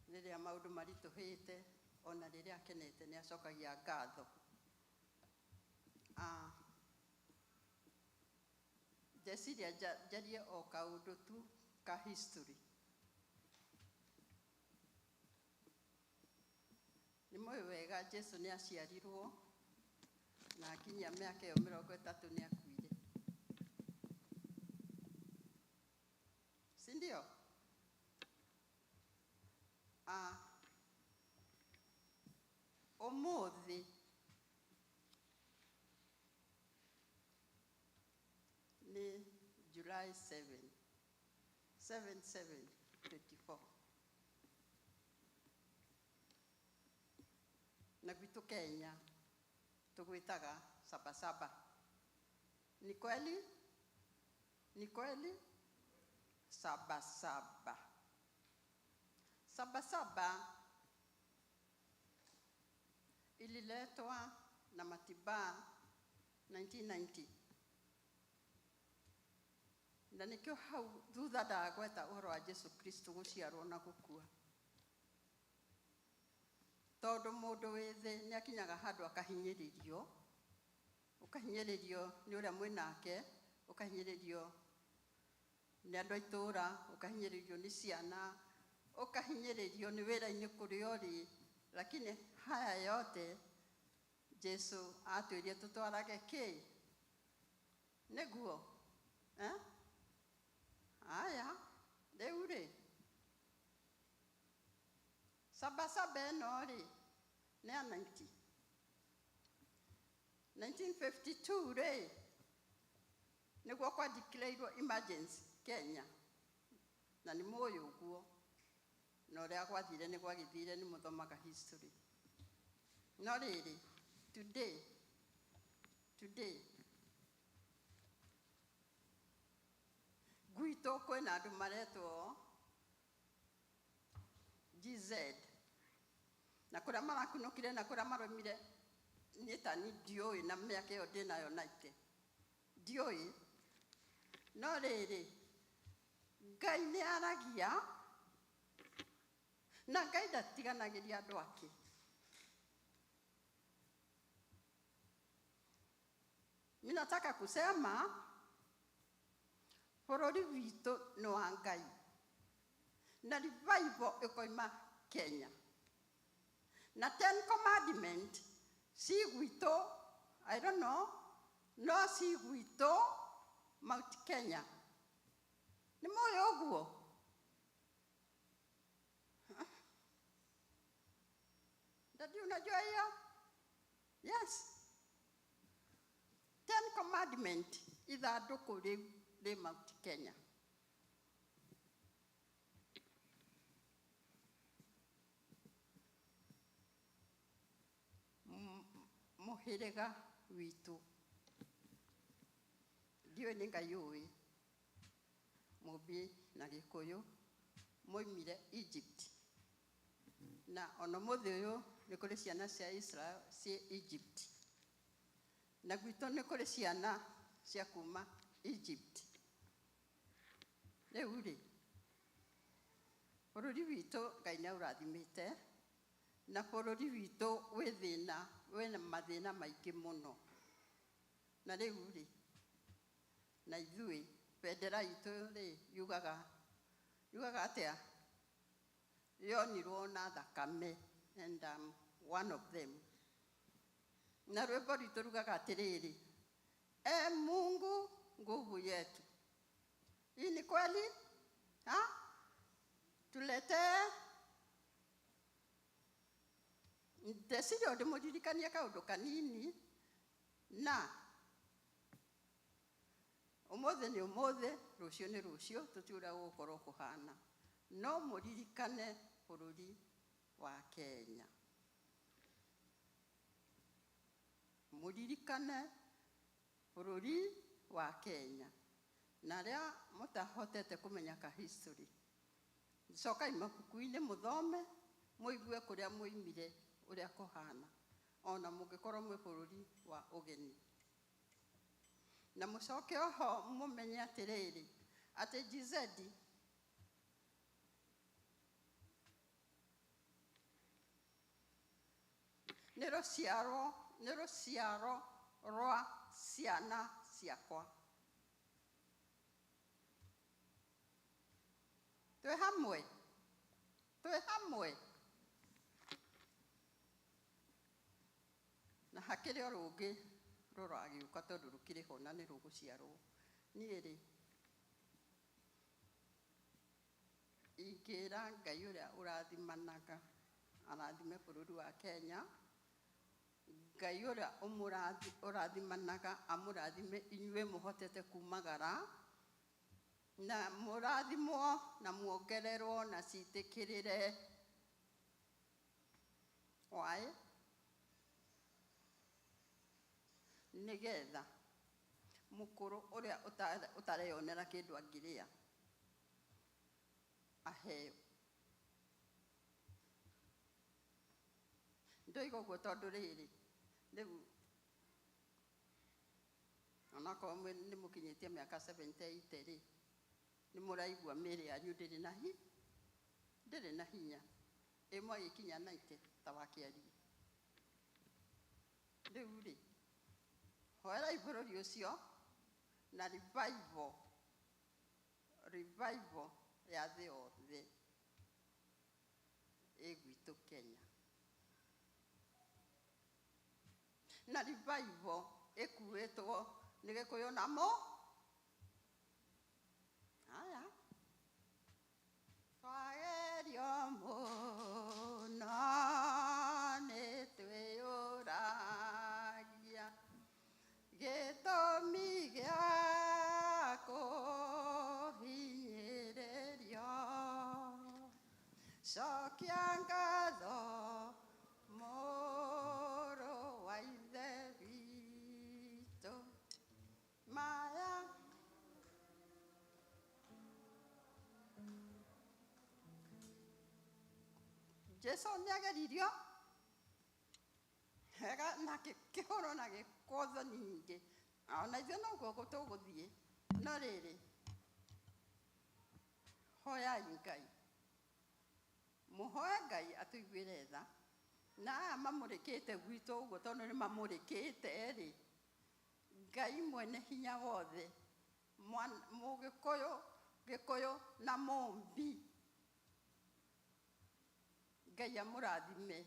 rĩrĩa maũndũ maritũhĩte, ona rĩrĩa akenete nĩ acokagia ngatho. Ndeciria njarie o kaũndũ tu ka history. Nĩ mũĩ wega Jesũ nĩ aciarirwo na akinyia mĩaka ĩyo mĩrongo ĩtatũ nĩ akuire. Si ndio? Ũmũthĩ July 7 7 7 24. Na gwitũ Kenya tũgwĩtaga sabasaba. Ni kweli? Ni kweli? Sabasaba. Sabasaba ililetwa na Matiba 1990, na nikio hau thutha ndagweta ũhoro wa Jesu Kristo gũciarwo na gũkua, tondũ mũndũ wĩ thĩ nĩ akinyaga handũ akahinyĩrĩrio, ũkahinyĩrĩrio nĩ ũrĩa mwĩnake, ũkahinyĩrĩrio nĩ andũ a itũũra, ũkahinyĩrĩrio nĩ ciana, ũkahinyĩrĩrio nĩ wĩra-inĩ kũrĩa ũrĩ. Lakini haya yote Jesu atwĩrire tũtwarage kĩ nĩguo, eh? Aya, rĩu rĩ, sabasaba ĩno rĩ nĩ ya 90 1952 rĩ, nĩguo kwa declareirwo emergency Kenya, na nĩ mũĩ ũguo, na ũrĩa gwathire nĩ gwagĩthire, nĩ mũthomaga history. No rĩrĩ, today gwitũ kwĩna andũ maretwo GZ, na kũrĩa marakunũkire na kũrĩa maromire niĩ tani ndiũĩ, na mĩaka ĩyo ndĩnayo naite ndiũĩ. No rĩrĩ, Ngai nĩ aragia, na Ngai ndatiganagĩria andũ ake. Mi nataka kusema bũrũri witũ nĩ wa Ngai, na revival ĩkoima Kenya, na Ten Commandment ci gwitũ, I don't know, no ci gwitũ Mount Kenya. Nĩ mũĩ ũguo? Dadi, unajua hiyo? Yes. Ten Commandment ithandũkũ rĩu rĩ Mount Kenya. Mũhĩrĩga witũ ndiũĩ nĩ Ngai ũĩ, Mũmbi na Gĩkũyũ moimire Egypt, na ona mũthĩ ũyũ nĩ kũrĩ ciana cia Israel ciĩ Egypt, na gwitũ nĩ kũrĩ ciana cia kuma Egypt. Rĩu rĩ, bũrũri witũ Ngai nĩ aũrathimĩte, na bũrũri witũ wĩ thĩna, wĩna mathĩna maingĩ mũno. Na rĩu rĩ, na ithuĩ bendera itũ rĩ yugaga atĩa? Yonirwo na thakame, and I'm one of them. Na rwĩmbo rwitũ rugaga atĩrĩrĩ, e Mungu nguvu yetu. Hii ni kweli? Ha? Tuletee ndeciria ndĩmũririkanie kaũndũ kanini, na ũmũthĩ nĩ ũmũthĩ, rũciũ nĩ rũciũ, tũtiũĩ ũrĩa gũgũkorwo kũhana, no mũririkane bũrũri wa Kenya, mũririkane bũrũri wa Kenya. Na arĩa mũtahotete kũmenya ka history, cokai mabuku-inĩ mũthome, mũigue kũrĩa moimire, ũrĩa kũhana, ona mũngĩkorwo mwĩ bũrũri wa ũgeni. Na mũcoke oho mũmenye atĩrĩrĩ, atĩ GZ nĩ rũciaro rwa ciana ciakwa. Twĩ hamwe, twĩ hamwe. Na hakĩrĩ o rũngĩ rũragĩũka, tondũ rũkĩrĩ ho na nĩ rũgũciarwo. Niĩ rĩ, ingĩra Ngai ũrĩa ũrathimanaga arathime bũrũri wa Kenya, Ngai ũrĩa ũrathimanaga amũrathime inyuĩ mũhotete kumagara. Na mũrathimwo na muongererwo na citĩkĩrĩre. Why? Nĩgetha mũkũrũ ũrĩa ũtareyonera kĩndũ angĩrĩa aheo. Ndoiga ũguo tondũ rĩrĩ, rĩu onakorwo nĩ mũkinyĩtie mĩaka 78 rĩ, nĩ mũraigua mĩĩrĩ yanyu ndĩrĩ na hi ndĩrĩ na hinya. Ĩ mwagĩkinya 90 ta wakĩarie. Rĩu rĩ, hoerai bũrũri ũcio na revival, revival ya thĩ yothe ĩ gwitũ Kenya. Na revival ĩkuĩtwo nĩ Gĩkũyũ na mũ. Haya. Twagerio mũno nĩ twĩyũragia gĩtũmi gĩa kũhinyĩrĩrio. Cokia ngatho mũrũ wa Ithe witũ. Maya Jesu nĩageririo hega na kĩhũrwo na gĩkwo thoni nyingĩ. Ona ithuĩ noguo tũgũthiĩ. No rĩrĩ, hoyai Ngai, mũhoe Ngai atũiguĩre tha. Na aya mamũrĩkĩte gwitũ ũguo tondũ nĩ mamũrĩkĩte rĩ, Ngai mwene hinya wothe, Mũgĩkũyũ, Gĩkũyũ na Mũmbi, Ngai amũrathime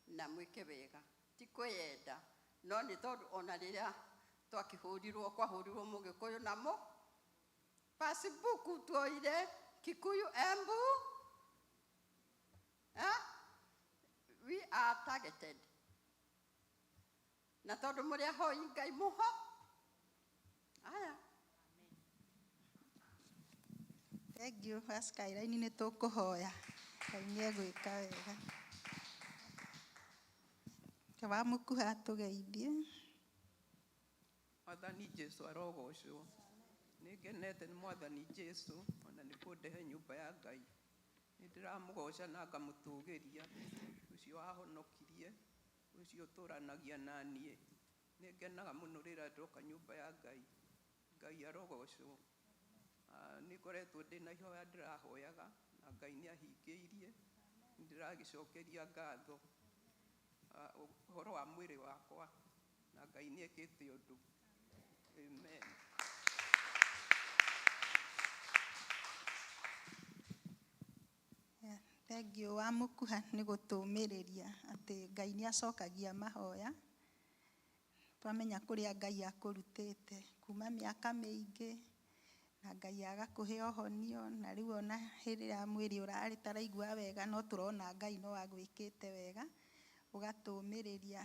na mwĩke wega. Ti kwĩyenda, no nĩ tondũ ona rĩrĩa twakĩhũrirwo, kwahũrirwo Mũgĩkũyũ na mũ pasibuku tuoire Kikuyu, Embu, eh? We are targeted. Na tondũ mũrĩ ahoi Ngai mũho. Aya. Thank you, wa Skyline nĩ tũkũhoya. Ngai nĩ egwĩka wega. Wa mũkuha atũgeithie. Mwathani Jesu arogocwo. Nĩ ngenete nĩ Mwathani Jesu ona nĩ kũndehe nyũmba ya Ngai. Nĩ ndĩramũgoca na ngamũtũgĩria ũcio wahonokirie, ũcio ũtũranagia na niĩ. Nĩ ngenaga mũno rĩrĩa ndoka nyũmba ya Ngai. Ngai arogocwo. Nĩ ngoretwo ndĩna ihoya ndĩrahoyaga na Ngai nĩ ahingĩirie. Nĩ ndĩragĩcokeria ngatho ũhoro wa mwĩrĩ wakwa na Ngai nĩ ekĩte ũndũ. Amen. Yeah, thank you wa mũkuha nĩ gũtũmĩrĩria atĩ Ngai nĩ acokagia mahoya. Twamenya kũrĩa Ngai akũrutĩte kuma mĩaka mĩingĩ na Ngai agakũhe ũhonio, na rĩu ona hĩndĩ ĩrĩa mwĩrĩ ũrarĩ taraigua wega no tũrona Ngai no agwĩkĩte wega ũgatũmĩrĩria.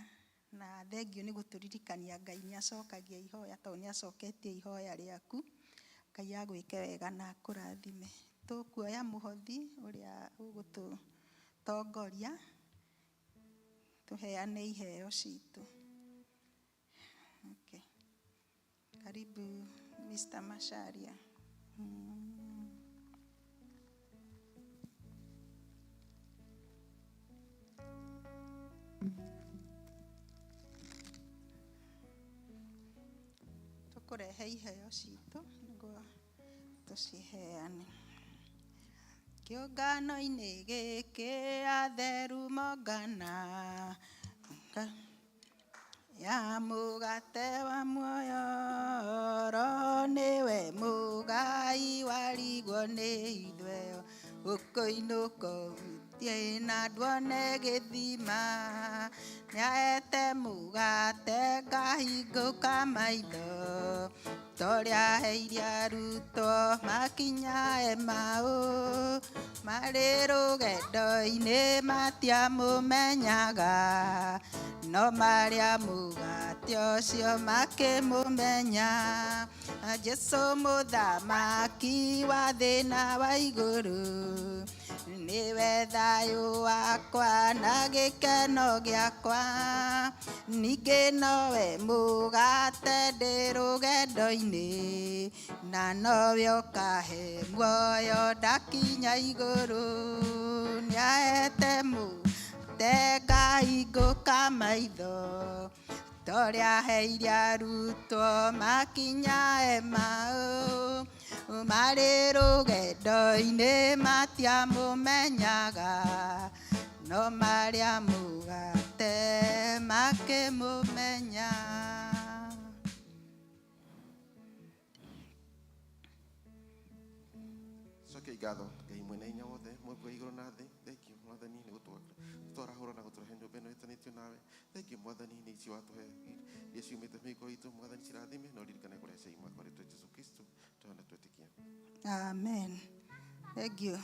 Na thengiũ nĩ gũtũririkania Ngai nĩ acokagia ihoya tondũ nĩ acoketie ihoya rĩaku. Ngai agwĩke wega na akũrathime. Tũkuoya mũhothi ũrĩa ũgũtũtongoria tũheane iheo citũ. Okay. Karibu Mr. Macharia. Tũkũrehe iheo citũ nĩguo tũciheane. Kĩũngano-inĩ gĩkĩ atheru mongana ya mũgate wa muoyo, Roho nĩwe mũgai warigwo nĩ ithuĩ, ũkũinũka ũhutie na nduone gĩthima, nĩaete mũgate ngahingũka maitho. Torĩa aheire arutwo makinya Emau, marĩ rũgendo-inĩ matiamũmenyaga, no marĩa mũgate ũcio makĩmũmenya. Jesũ mũthamaki wa thĩ na wa igũrũ, nĩwe thayũ wakwa na gĩkeno gĩakwa, ningĩ nowe mũgate ndĩ rũgendo-inĩ, na nowe ũkahe muoyo ndakinya igũrũ. Nĩahete mũgate ngahingũka maitho, torĩa aheire arutwo makinya Emau, marĩ rũgendo-inĩ matiamũmenyaga, no marĩa mũgate makĩmũmenya. Cokia ngatho Ngai mwene hinya wothe, Mũmbi wa igũrũ na thĩ. Thengiũ Mwathani nĩ gũtwarahũra na gũtũrehe nyũmba ĩno ĩtanĩtio nawe. Thengiũ Mwathani nĩ icio watũhe iria ciumĩte mĩhuko itũ. Mwathani cirathime na ũririkane kũrĩa ciauma kwa rĩtwa Jesũ Kristo twana twĩtĩkia. Amen. Thank you.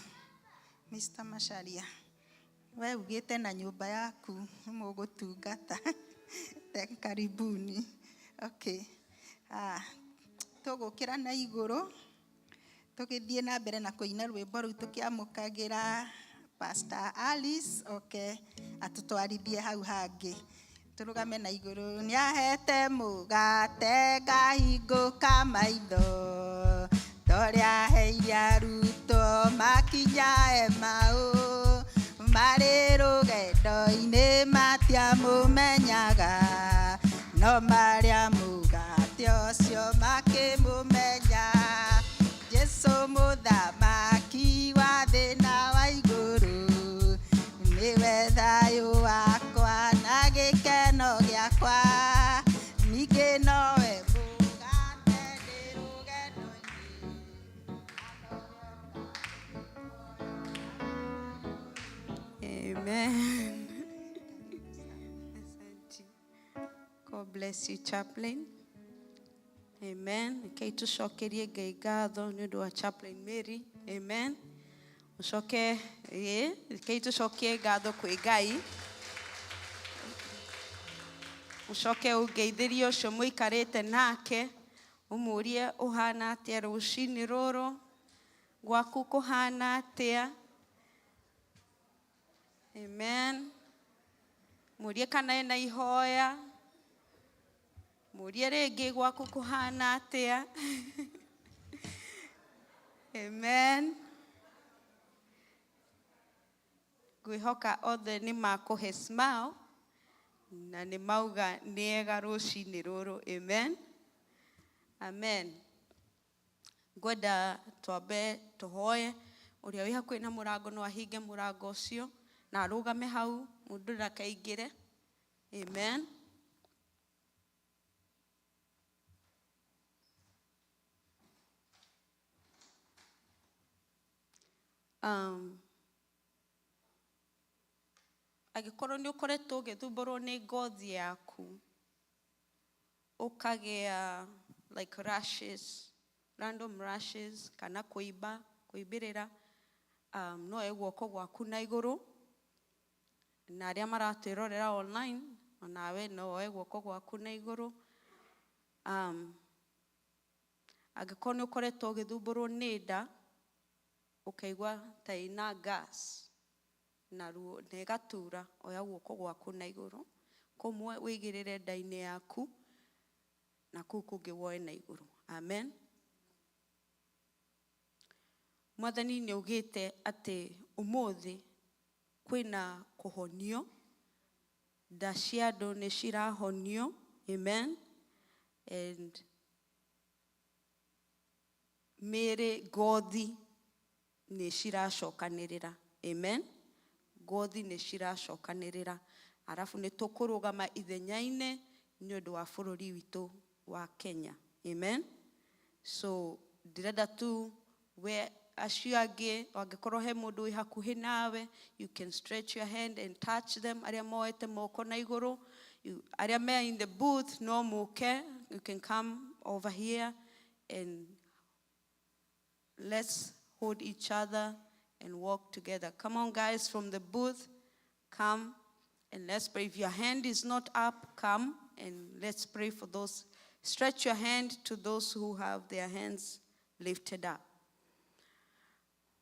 Mr. Macharia. We ugĩte na nyũmba yaku nĩ mũgũtungata. Karibuni. Okay. Ah, tũgũkĩra na igũrũ tũgĩthiĩ na mbere na kũina rwĩmbo rũu tũkĩamũkagĩra Pastor Alice oke atũtwarithie hau hangĩ. Tũrũgame na igũrũ. Nĩahete mũgate ngahingũka maitho, torĩa aheire arutwo makinya Emau, marĩ rũgendo-inĩ matiamũmenyaga, no marĩa mũgate ũcio makĩmũmenya. Jesũ mũthamaki wa thĩ na wa igũrũ, nĩwe thayũ wakwa na gĩkeno gĩakwa, ningĩ nowe mũgate ndĩ rũgendo-inĩ. Amen. Asante. God bless you, chaplain. Amen. Rekei tũcokerie Ngai ngatho nĩ ũndũ wa chaplain Mary. Amen. Ũcoke, ĩĩ, rekei tũcokie ngatho kwĩ Ngai. Ũcoke ũngeithĩrie ũcio mũikarĩte nake, ũmũrie ũhana atĩa rũcinĩ rũrũ, gwaku kũhana atĩa. Amen. Mũrie kana ena ihoya. Mũrie rĩngĩ gwaku kũhana atĩa. Amen. Ngwĩhoka othe nĩ makũhe smile na nĩ mauga nĩ ega rũcinĩ rũrũ. Amen. Amen. Ngwenda twambe tũhoye. Ũrĩa wĩ hakuhĩ na mũrango no ahinge mũrango ũcio na arũgame hau mũndũ ndakaingĩre. Amen. Angĩkorwo nĩ ũkoretwo ũgĩthumbũrwo nĩ ngothi yaku, ũkagĩa like rashes, random rashes, kana kũimba, kũimbĩrĩra, no oe guoko gwaku na igũrũ, na arĩa maratwĩrorera online, onawe no woe guoko gwaku na igũrũ. Angĩkorwo nĩ ũkoretwo ũgĩthumbũrwo nĩ nda, ũkaigua ta ĩna gas, na ruo na ĩgatura, oya guoko gwaku na igũrũ, kũmwe wĩigĩrĩre nda-inĩ yaku, na kũu kũngĩ woe na igũrũ. Amen. Mwathani nĩ augĩte atĩ ũmũthĩ kwĩna kũhonio, nda cia andũ nĩ cirahonio. Amen. And mĩĩrĩ ngothi nĩ ciracokanĩrĩra. Amen. Ngothi nĩ ciracokanĩrĩra. Arabu nĩ tũkũrũgama ithenya-inĩ nĩ ũndũ wa bũrũri witũ wa Kenya. Amen. So ndĩrenda tu we acio angĩ, angĩkorwo he mũndũ wĩ hakuhĩ nawe, you can stretch your hand and touch them. Arĩa moete moko na igũrũ, arĩa me in the booth no mũke, you can come over here. and let's hold each other and walk together. Come on, guys, from the booth, come and let's pray. If your hand is not up, come and let's pray for those. Stretch your hand to those who have their hands lifted up.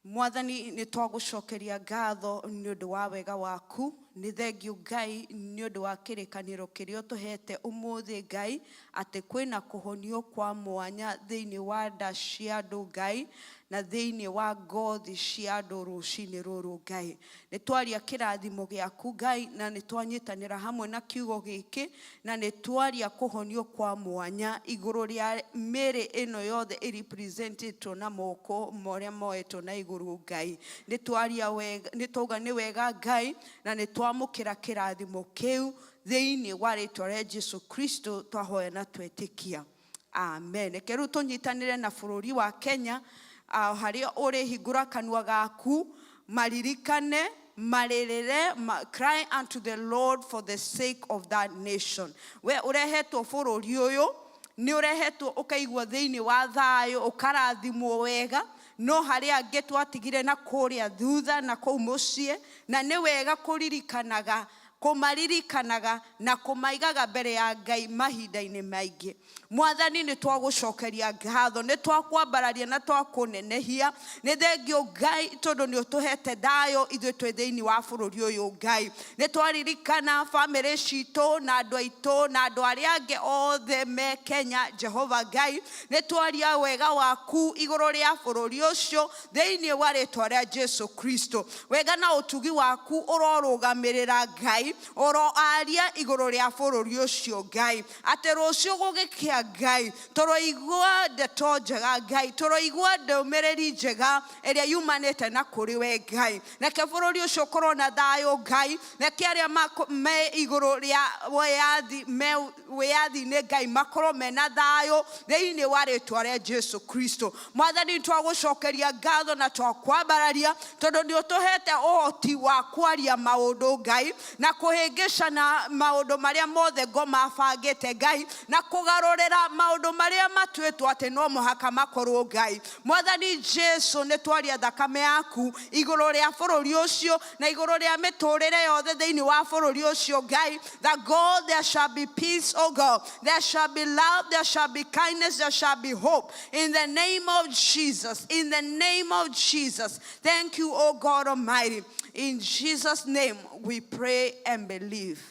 Mwathani nĩ twagũcokeria ngatho nĩ ũndũ wa wega waku. Nĩ thengio Ngai nĩ ũndũ wa kĩrĩkanĩro kĩrĩa ũtũhete ũmũthĩ Ngai, atĩ kwĩna kũhonio kwa mwanya thĩinĩ wa nda cia andũ Ngai, na thĩinĩ wa ngothi cia andũ rũcinĩ rũrũ Ngai. Nĩ twaria kĩrathimo gĩaku Ngai, na nĩ twanyitanĩra hamwe na kiugo gĩkĩ, na nĩ twaria kũhonio kwa mwanya igũrũ rĩa mĩĩrĩ ĩno yothe ĩrepresentĩtwo na moko marĩa moetwo na igũrũ Ngai. Nĩ twaria wega, nĩ twauga nĩ wega Ngai, na nĩ twamũkĩra kĩrathimo kĩu thĩinĩ wa rĩtwa rĩa Jesu Kristo twahoya na twetĩkia. Amen. Reke rĩu tũnyitanĩre na bũrũri wa Kenya, harĩa ũrĩ hingũra kanua gaku, maririkane, marĩrĩre, cry unto the Lord for the sake of that nation. We ũrehetwo bũrũri ũyũ, nĩ ũrehetwo ũkaigua thĩinĩ wa thayũ, ũkarathimwo wega, no harĩa angĩ twatigire na kũrĩa thutha na kũu mũciĩ, na nĩ wega kũririkanaga, kũmaririkanaga na kũmaigaga mbere ya Ngai mahinda-inĩ maingĩ. Mwathani nĩ twagũcokeria ngatho, nĩ twakwambararia na twakũnenehia. Nĩ thengio Ngai tondũ nĩ ũtũhete thayũ ithuĩ twĩ thĩinĩ wa bũrũri ũyũ Ngai. Nĩ twaririkana bamĩrĩ citũ na andũ aitũ na andũ arĩa angĩ othe me Kenya, Jehova Ngai. Nĩ twaria wega waku igũrũ rĩa bũrũri ũcio thĩinĩ wa rĩtwa rĩa Jesu Kristo. Wega na ũtugi waku ũrorũgamĩrĩra Ngai, ũroaria igũrũ rĩa bũrũri ũcio Ngai, atĩ rũciũ gũgĩkĩa Ngai tũroigua ndeto njega Ngai, tũroigua ndũmĩrĩri njega ĩrĩa yumanĩte na kũrĩ we Ngai. Reke bũrũri ũcio ũkorwo na thayũ Ngai, reke arĩa me igũrũ rĩa wĩyathi, me wĩyathi-inĩ Ngai makorwo mena thayũ thĩinĩ wa rĩtwa rĩa Jesu Kristo. Mwathani twagũcokeria ngatho na twakwambararia tondũ nĩ ũtũhete ũhoti wa kwaria maũndũ Ngai, na kũhĩngĩcana maũndũ marĩa mothe ngoma bangĩte Ngai, na kũgarũrĩra maũndũ marĩa matuĩtwo atĩ no mũhaka makorwo Ngai. Mwathani Jesu nĩ twaria thakame yaku igũrũ rĩa bũrũri ũcio na igũrũ rĩa mĩtũrĩre yothe thĩinĩ wa bũrũri ũcio Ngai, that God there shall be peace, oh God, there shall be love, there shall be kindness, there shall be hope, in the name of Jesus, in the name of Jesus. Thank you, oh God Almighty. In Jesus' name we pray and believe.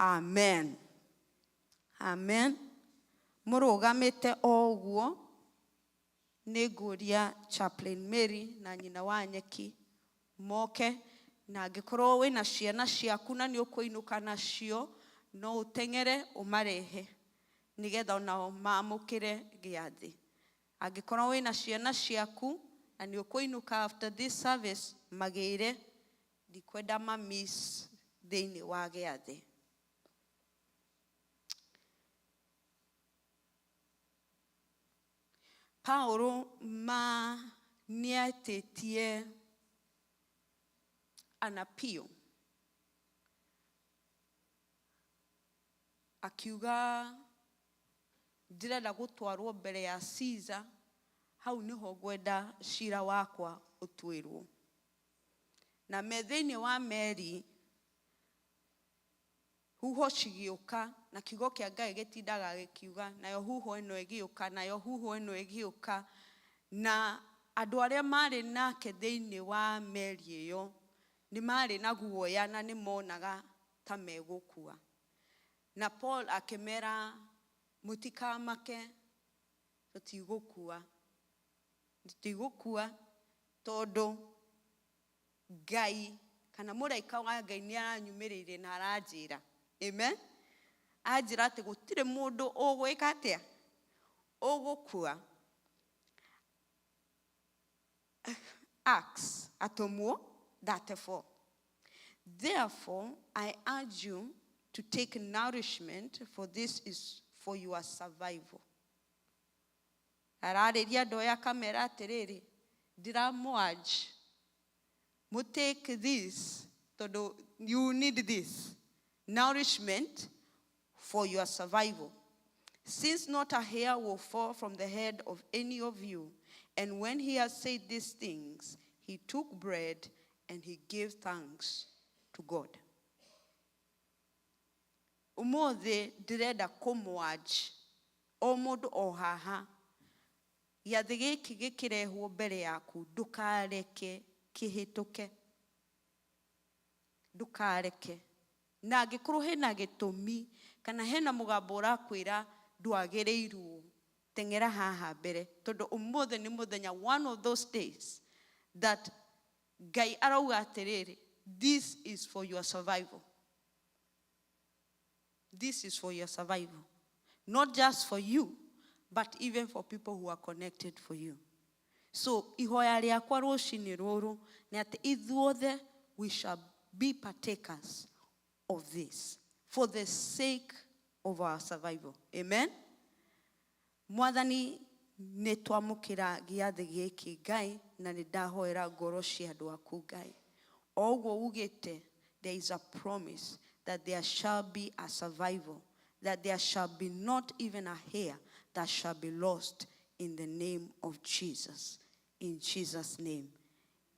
Amen. Amen. Mũrũgamĩte o ũguo, nĩ ngũria Chaplain Mary na nyina wa Nyeki moke, na angĩkorwo wĩna ciana ciaku na nĩ ũkũinũka nacio, no ũteng'ere ũmarehe nĩgetha onao maamũkĩre gĩathĩ. Angĩkorwo wĩna ciana ciaku na nĩ ũkũinũka after this service, magĩre, ndikwenda ma miss thĩinĩ wa gĩathĩ. Paulo ma nĩetĩtie an appeal, akiuga ndĩrenda gũtwarwo mbere ya Caesar, hau nĩho ngwenda cira wakwa ũtuĩrwo. Na me thĩinĩ wa meri, huho cigĩũka, na kiugo kĩa Ngai gĩtindaga gĩkiuga, nayo huho ĩno ĩgĩũka, nayo huho ĩno ĩgĩũka, na andũ arĩa marĩ nake thĩinĩ wa meri ĩyo nĩ marĩ na guoya na nĩ monaga ta megũkua. Na Paul akĩmera mũtikamake, tũtigũkua, tũtigũkua tondũ Ngai kana mũraika wa Ngai nĩ aranyumĩrĩire na aranjĩra. Amen. Anjĩra atĩ gũtirĩ mũndũ ũgwĩka atĩa, ũgũkua. Acts atũmwo 34. Therefore, I urge you to take nourishment, for this is for your survival. Ararĩria andũ aya akamera atĩrĩrĩ, ndiramũ-urge mũ take this tondũ you need this nourishment for your survival. Since not a hair will fall from the head of any of you. And when he had said these things, he took bread and he gave thanks to God. Ũmũthĩ ndĩrenda kũmwanj o mũndũ o haha gĩathĩ gĩkĩ gĩkĩrehwo mbere yaku ndũkareke kĩhĩtũke ndũkareke na angĩkorwo hena gĩtũmi kana hena mũgambo ũrakwĩra ndwagĩrĩirwo teng'era haha mbere tondũ ũmũthĩ nĩ mũthenya one of those days that Ngai arauga atĩrĩrĩ, this is for your survival. This is for your survival. Not just for you, but even for people who are connected for you. So ihoya rĩakwa rũcinĩ rũrũ nĩ atĩ ithuothe we shall be partakers of this for the sake of our survival. Amen. Mwathani nĩ twamũkĩra gĩathĩ gĩkĩ Ngai na nĩ ndahoera ngoro cia andũ aku Ngai. O ũguo ugĩte there is a promise that there shall be a survival, that there shall be not even a hair that shall be lost in the name of Jesus. In Jesus' name,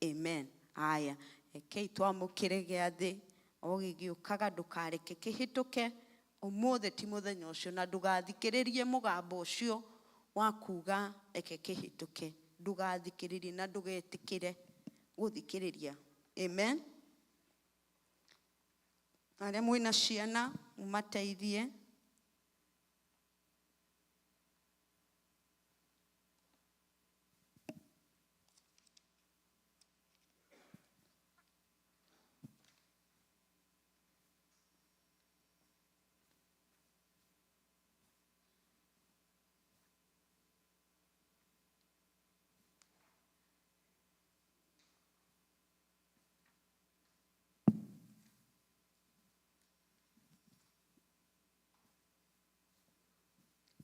amen. Aya, rekei twamũkĩre gĩathĩ o gĩgĩũkaga ndũkareke kĩhĩtũke ũmũthĩ ti mũthenya ũcio na ndũgathikĩrĩrie mũgambo ũcio wa kuga reke kĩhĩtũke ndũgathikĩrĩrie na ndũgetĩkĩre gũthikĩrĩria. Amen. Arĩa mwĩna ciana mũmateithie.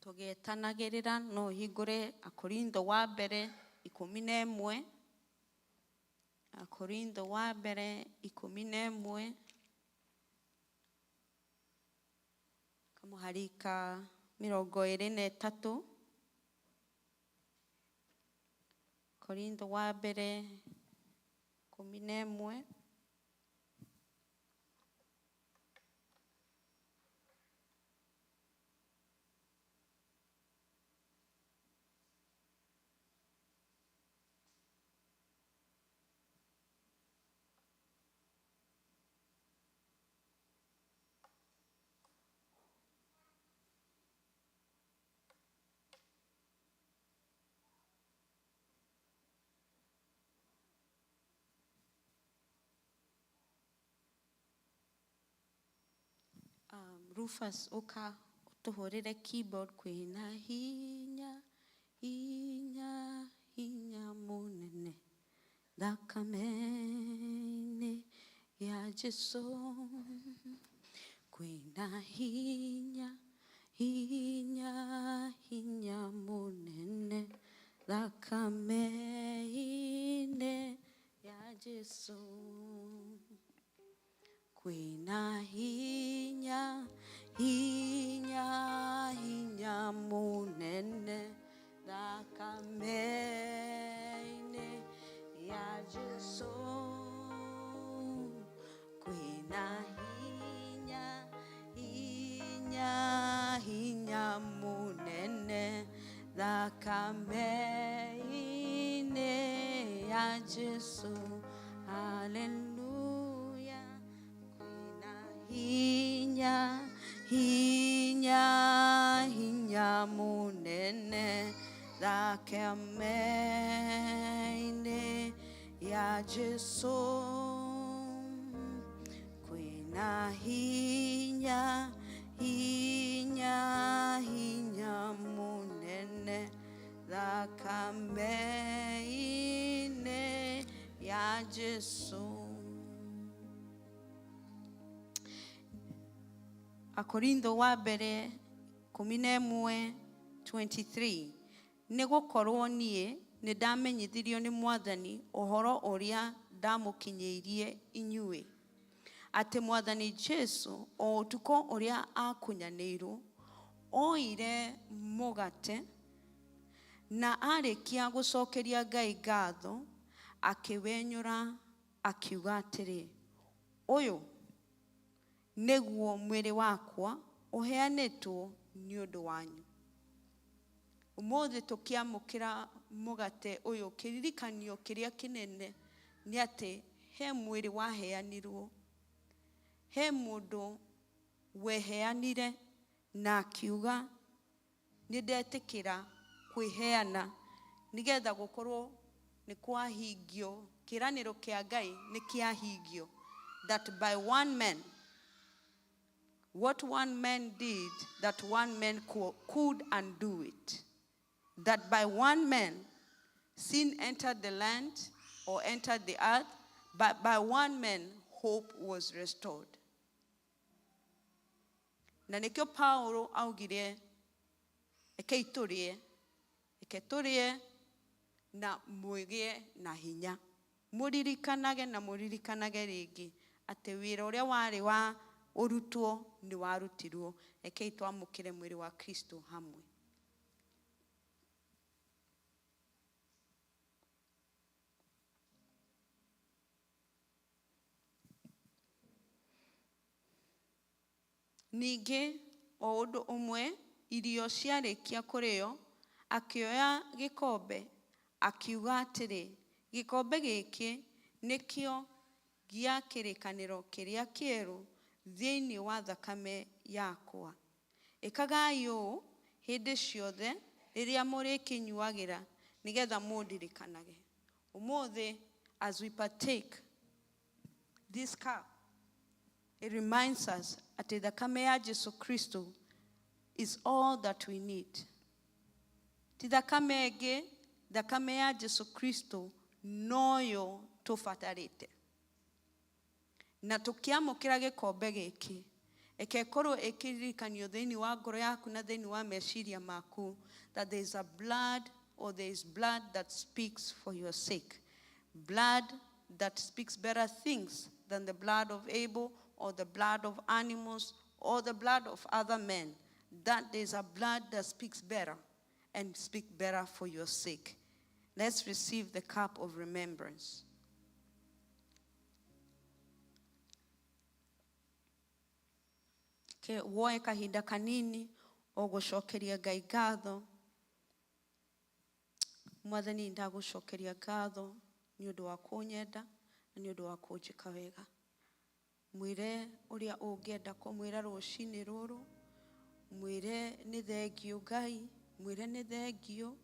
Tũgĩetanagĩrĩra no ũhingũre Akorintho wa mbere 11, Akorintho wa mbere 11 kamũhari ka 23. Korintho wa mbere 11. Rufus ũka ũtũhũrĩre keyboard kwĩna hinya hinya hinya mũnene thakame-inĩ ya Jesu kwĩna hinya hinya hinya mũnene thakame-inĩ ya Jesu kwĩna hinya hinya hinya mũnene thakame-inĩ ya Jesu kwĩna hinya hinya hinya mũnene thakame-inĩ ya Jesu. Hallelujah. Kwĩna hinya hinya hinya mũnene thakame-inĩ ya Jesu kwĩna hinya hinya hinya mũnene thakame-inĩ ya Jesu. Akorintho wa mbere 11:23 nĩ gũkorwo niĩ nĩ ndamenyithirio nĩ Mwathani ũhoro ũrĩa ndamũkinyĩirie inyuĩ atĩ Mwathani Jesu o ũtukũ ũrĩa akunyanĩirwo Oire mũgate na arĩkia gũcokeria Ngai ngatho, akĩwenyũra akiuga atĩrĩ, ũyũ nĩguo mwĩrĩ wakwa ũheanĩtwo nĩ ũndũ wanyu. Ũmũthĩ tũkĩamũkĩra mũgate ũyũ, kĩririkanio kĩrĩa kĩnene nĩ atĩ he mwĩrĩ waheanirwo, he mũndũ weheanire na akiuga nĩ ndetĩkĩra kwĩheana nĩgetha gũkorwo nĩ kwahingio kĩranĩro kĩa Ngai nĩ kĩahingio, that by one man, what one man did, that one man could undo it, that by one man sin entered the land or entered the earth, but by one man hope was restored. Na nĩkĩo Paulo augire, rekei tũrĩe, reke tũrĩe na mwĩgĩe na hinya. Mũririkanage na mũririkanage rĩngĩ atĩ wĩra ũrĩa warĩ wa ũrutwo nĩ warutirwo. Rekei twamũkĩre mwĩrĩ wa Kristo hamwe. Ningĩ o ũndũ ũmwe irio ciarĩkia kũrĩo, akĩoya gĩkombe, akiuga atĩrĩ, gĩkombe gĩkĩ nĩkĩo gĩa kĩrĩkanĩro kĩrĩa kĩerũ thĩinĩ wa thakame yakwa. Ĩkagai ũũ hĩndĩ ciothe rĩrĩa mũrĩkĩnyuagĩra nĩgetha mũndirikanage. Ũmũthĩ, as we partake this cup, it reminds us atĩ thakame ya Jesu Kristo is all that we need. Ti thakame ĩngĩ, thakame ya Jesu Kristo noyo tũbatarĩte. Na tũkĩamũkĩra gĩkombe gĩkĩ, ĩke ĩkorwo ĩkĩririkanio thĩinĩ wa ngoro yaku na thĩinĩ wa meciria maku that there is a blood, or there is blood that speaks for your sake. Blood that speaks better things than the blood of Abel or the blood of animals or the blood of other men. That there is a blood that speaks better and speak better for your sake. Let's receive the cup of remembrance. Ke woe kahinda kanini ũgũcokeria Ngai ngatho. Mwathani, ndagũcokeria ngatho nĩ ũndũ wa kũnyenda na nĩ ũndũ wa kũnjĩka wega. Mwĩre ũrĩa ũngĩenda kũmwĩra rũcinĩ rũrũ, mwĩre nĩ thengiũ Ngai, mwĩre nĩ thengiũ,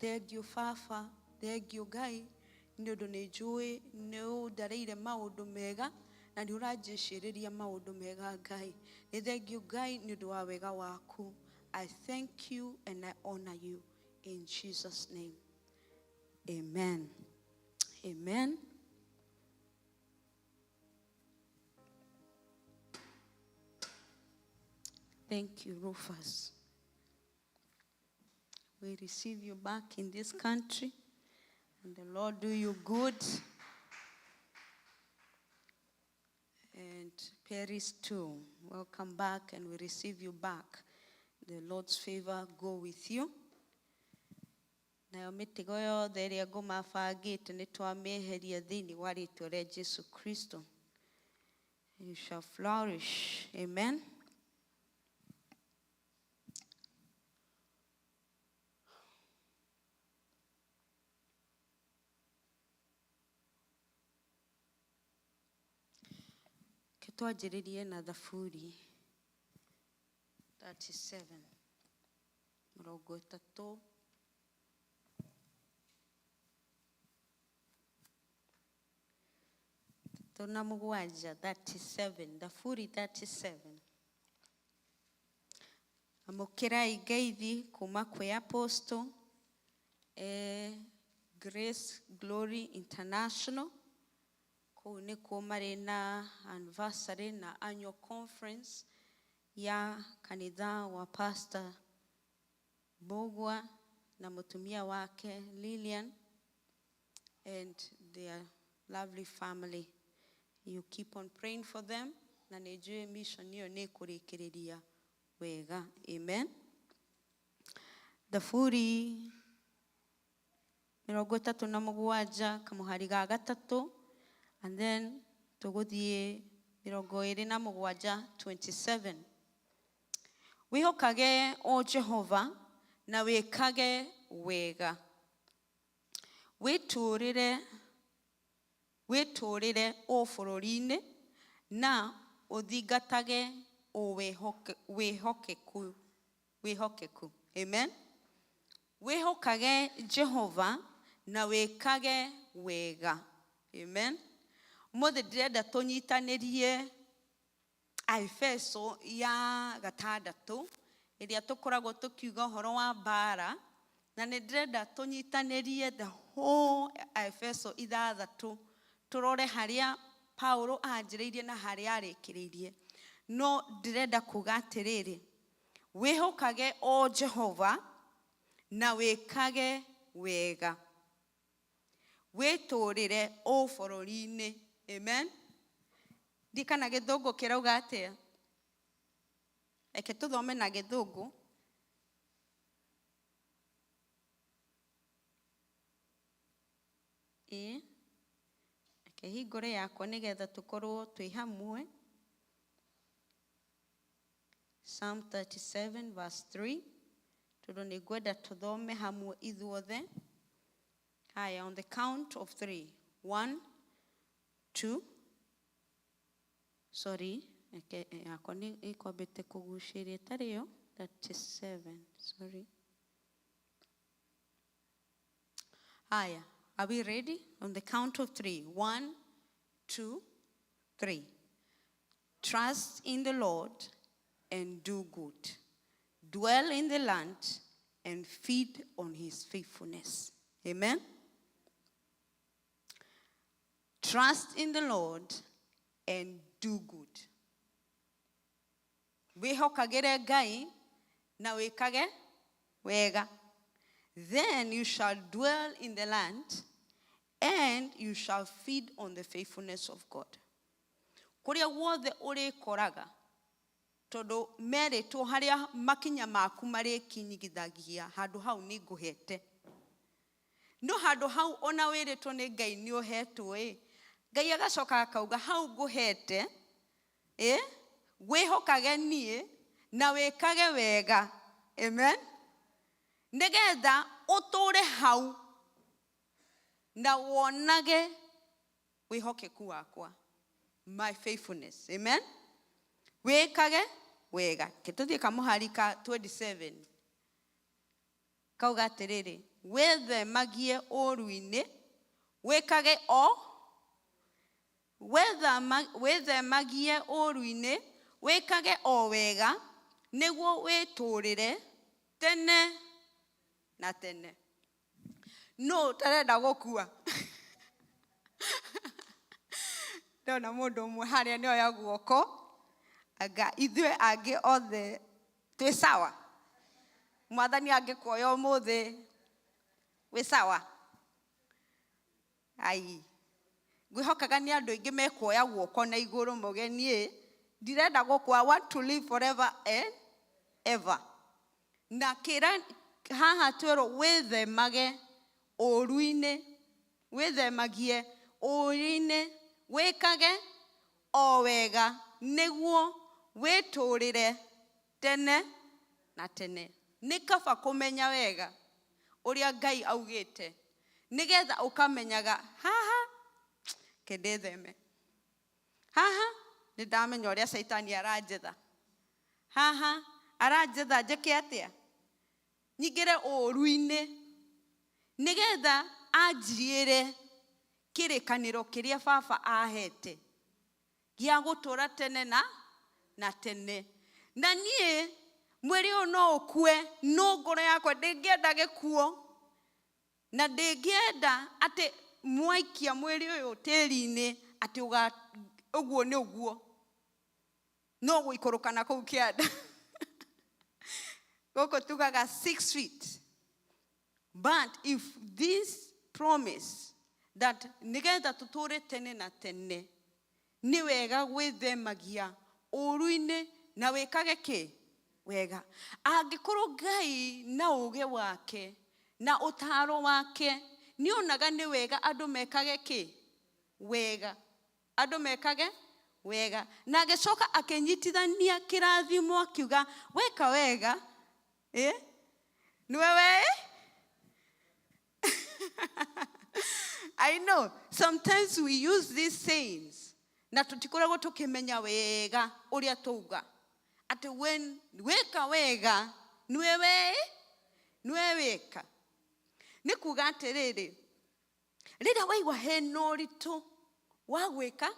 thengiũ baba, thengiũ Ngai, nĩ ũndũ nĩ njũĩ nĩ ũndarĩire maũndũ mega na nĩ ũranjĩcĩrĩria maũndũ mega Ngai. Nĩ thengiũ Ngai nĩ ũndũ wa wega waku. I thank you and I honor you in Jesus' name. Amen. Amen. Thank you, Rufus. We receive you back in this country, and the Lord do you good. And Paris too. Welcome back, and we receive you back. The Lord's favor go with you. Nayo mĩtego yothe ĩrĩa ngũmabangĩte nĩ twamĩeheria thĩinĩ wa rĩtwa rĩa Jesu Kristo. You shall flourish. Amen. Ke twanjĩrĩrie na Thaburi 37 mĩrongo ĩtatũ tũ na mũgwanja, 37, Thaburi 37. Amũkĩrai ngeithi kuma kwĩ Apostle Grace Glory International. Kũu nĩkuo marĩ na anniversary na annual conference ya kanitha wa Pastor Mbugua na mũtumia wake Lilian and their lovely family. You keep on praying for them, na nĩ njũĩ mission ĩyo nĩ ĩkũrĩkĩrĩria Wega. Amen. Thaburi 37 kamũhari ga gatatũ, and then tũgũthiĩ 27, 27. Wĩhokage o Jehova na wĩkage wega, wĩtũũrĩre o bũrũri-inĩ na ũthingatage o wĩhokeku. Amen. Wĩhokage Jehova na wĩkage wega. Amen. Ũmũthĩ ndĩrenda tũnyitanĩrie Aefeso ya gatandatũ ĩrĩa tũkoragwo tũkiuga ũhoro wa mbara, na nĩ ndĩrenda tũnyitanĩrie the whole Aefeso ithathatũ, tũrore harĩa Paulo anjĩrĩirie na harĩa arĩkĩrĩirie. No ndĩrenda kuga atĩrĩrĩ, wĩhokage o Jehova na wĩkage wega, wĩtũũrĩre o bũrũri-inĩ. Amen. Ndikana gĩthũngũ kĩrauga atĩa? Reke tũthome na gĩthũngũ. Ĩĩ, reke hingũre yakwa nĩgetha tũkorwo twĩ hamwe. Psalm 37 verse 3, tondũ nĩ ngwenda tũthome hamwe ithuothe. Haya, on the count of three. One, two, sorry, reke yakwa nĩ ĩkwambĩte kũgucĩria ĩtarĩ yo. 37, sorry. Haya, are we ready? On the count of three. One, two, three. Trust in the Lord and do good. Dwell in the land and feed on his faithfulness. Amen. Trust in the Lord and do good. Wĩhokagĩre Ngai na wĩkage wega. Then you shall dwell in the land and you shall feed on the faithfulness of God. Kũrĩa guothe ũrĩkoraga, tondũ merĩtwo harĩa makinya maku marĩkinyithagia, handũ hau nĩ ngũhete. No handũ hau ona wĩrĩtwo nĩ Ngai nĩ ũhetwo ĩ, Ngai agacoka akauga hau ngũhete ĩ, wĩhokage niĩ na wĩkage wega. Amen. Nĩgetha ũtũũre hau na wonage wĩhokeku wakwa, my faithfulness. Amen. Wĩkage wega. Ke tũthiĩ kamũhari ka 27, kauga atĩrĩrĩ, wĩthemagie ũũru-inĩ, wĩkage o wĩthemagie ũũru-inĩ, wĩkage o wega, nĩguo wĩtũũrĩre tene na tene. No ũtarenda gũkua? Ndona mũndũ ũmwe harĩa nĩ oya guoko, anga ithuĩ angĩ othe twĩ sawa? Mwathani angĩkuoya ũmũthĩ, wĩ sawa? Ai, ngwĩhokaga nĩ andũ aingĩ mekuoya guoko na igũrũ mũgeni, ndirenda gũkua, I want to live forever and ever. Na kĩra haha twĩrwo wĩthemage ũũru-inĩ, wĩthemagie ũũru-inĩ, wĩkage o wega, nĩguo wĩtũũrĩre tene na tene. Nĩ kaba kũmenya wega ũrĩa Ngai augĩte, nĩgetha ũkamenyaga haha kĩndĩtheme, haha nĩ ndamenya ũrĩa Caitani aranjetha, haha aranjetha njĩke atĩa, nyingĩre ũũru-inĩ, nĩgetha anjiĩre kĩrĩkanĩro kĩrĩa baba ahete gĩa gũtũũra tene na tene. Na niĩ mwĩrĩ ũyũ no ũkue, no ngoro yakwa ndĩngĩenda gĩkuo, na ndĩngĩenda atĩ mwaikia mwĩrĩ ũyũ tĩri-inĩ atĩ ũguo nĩ ũguo no gũikũrũka na kũu kĩanda gũkũ tugaga 6 feet. But if this promise that nĩgetha tũtũũre tene na tene, nĩ wega gwĩthemagia ũũru-inĩ na wĩkage kĩ? Wega. Angĩkorwo Ngai na ũũgĩ wake na ũtaaro wake nĩonaga nĩ wega andũ mekage kĩ? Wega. Andũ mekage wega. Na agĩcoka akĩnyitithania kĩrathimo akiuga weka wega, nĩwe we. I know sometimes we use these sayings na tutikoragwo tukimenya wega uria tuuga ati when weka wega niwe we niwe weka. Ni kuga atiriri, riria waigua hena ũritũ wa gwĩka,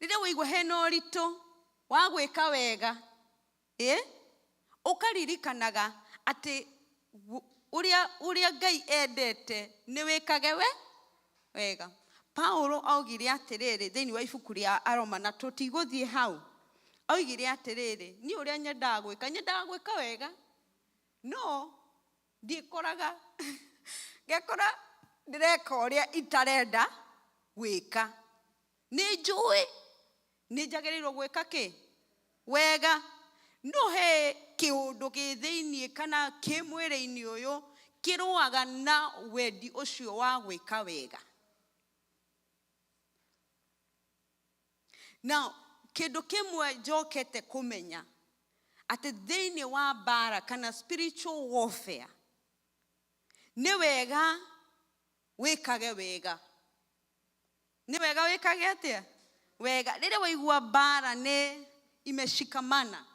riria waigua hena ũritũ wa gwĩka wega, ũkaririkanaga atĩ ũrĩa Ngai endete nĩ wĩkage we wega. Paulo augire atĩrĩrĩ thĩinĩ wa ibuku rĩa Aroma, na tũtigũthiĩ hau, augire atĩrĩrĩ, niĩ ũrĩa nyendaga gwĩka, nyendaga gwĩka wega, no ndiĩkoraga ngekora ndĩreka ũrĩa itarenda gwĩka. Nĩ njũĩ nĩ njagĩrĩirwo gwĩka kĩ? Wega. No he kĩũndũ gĩ thĩiniĩ kana kĩ mwĩrĩ-inĩ ũyũ kĩrũaga na wendi ũcio wa gwĩka wega. Now, kĩndũ kĩmwe njokete kũmenya atĩ thĩiniĩ wa mbara kana spiritual warfare nĩ wega wĩkage wega. Nĩ wega wĩkage atĩa? Wega. Rĩrĩa waigua mbara nĩ imeshikamana,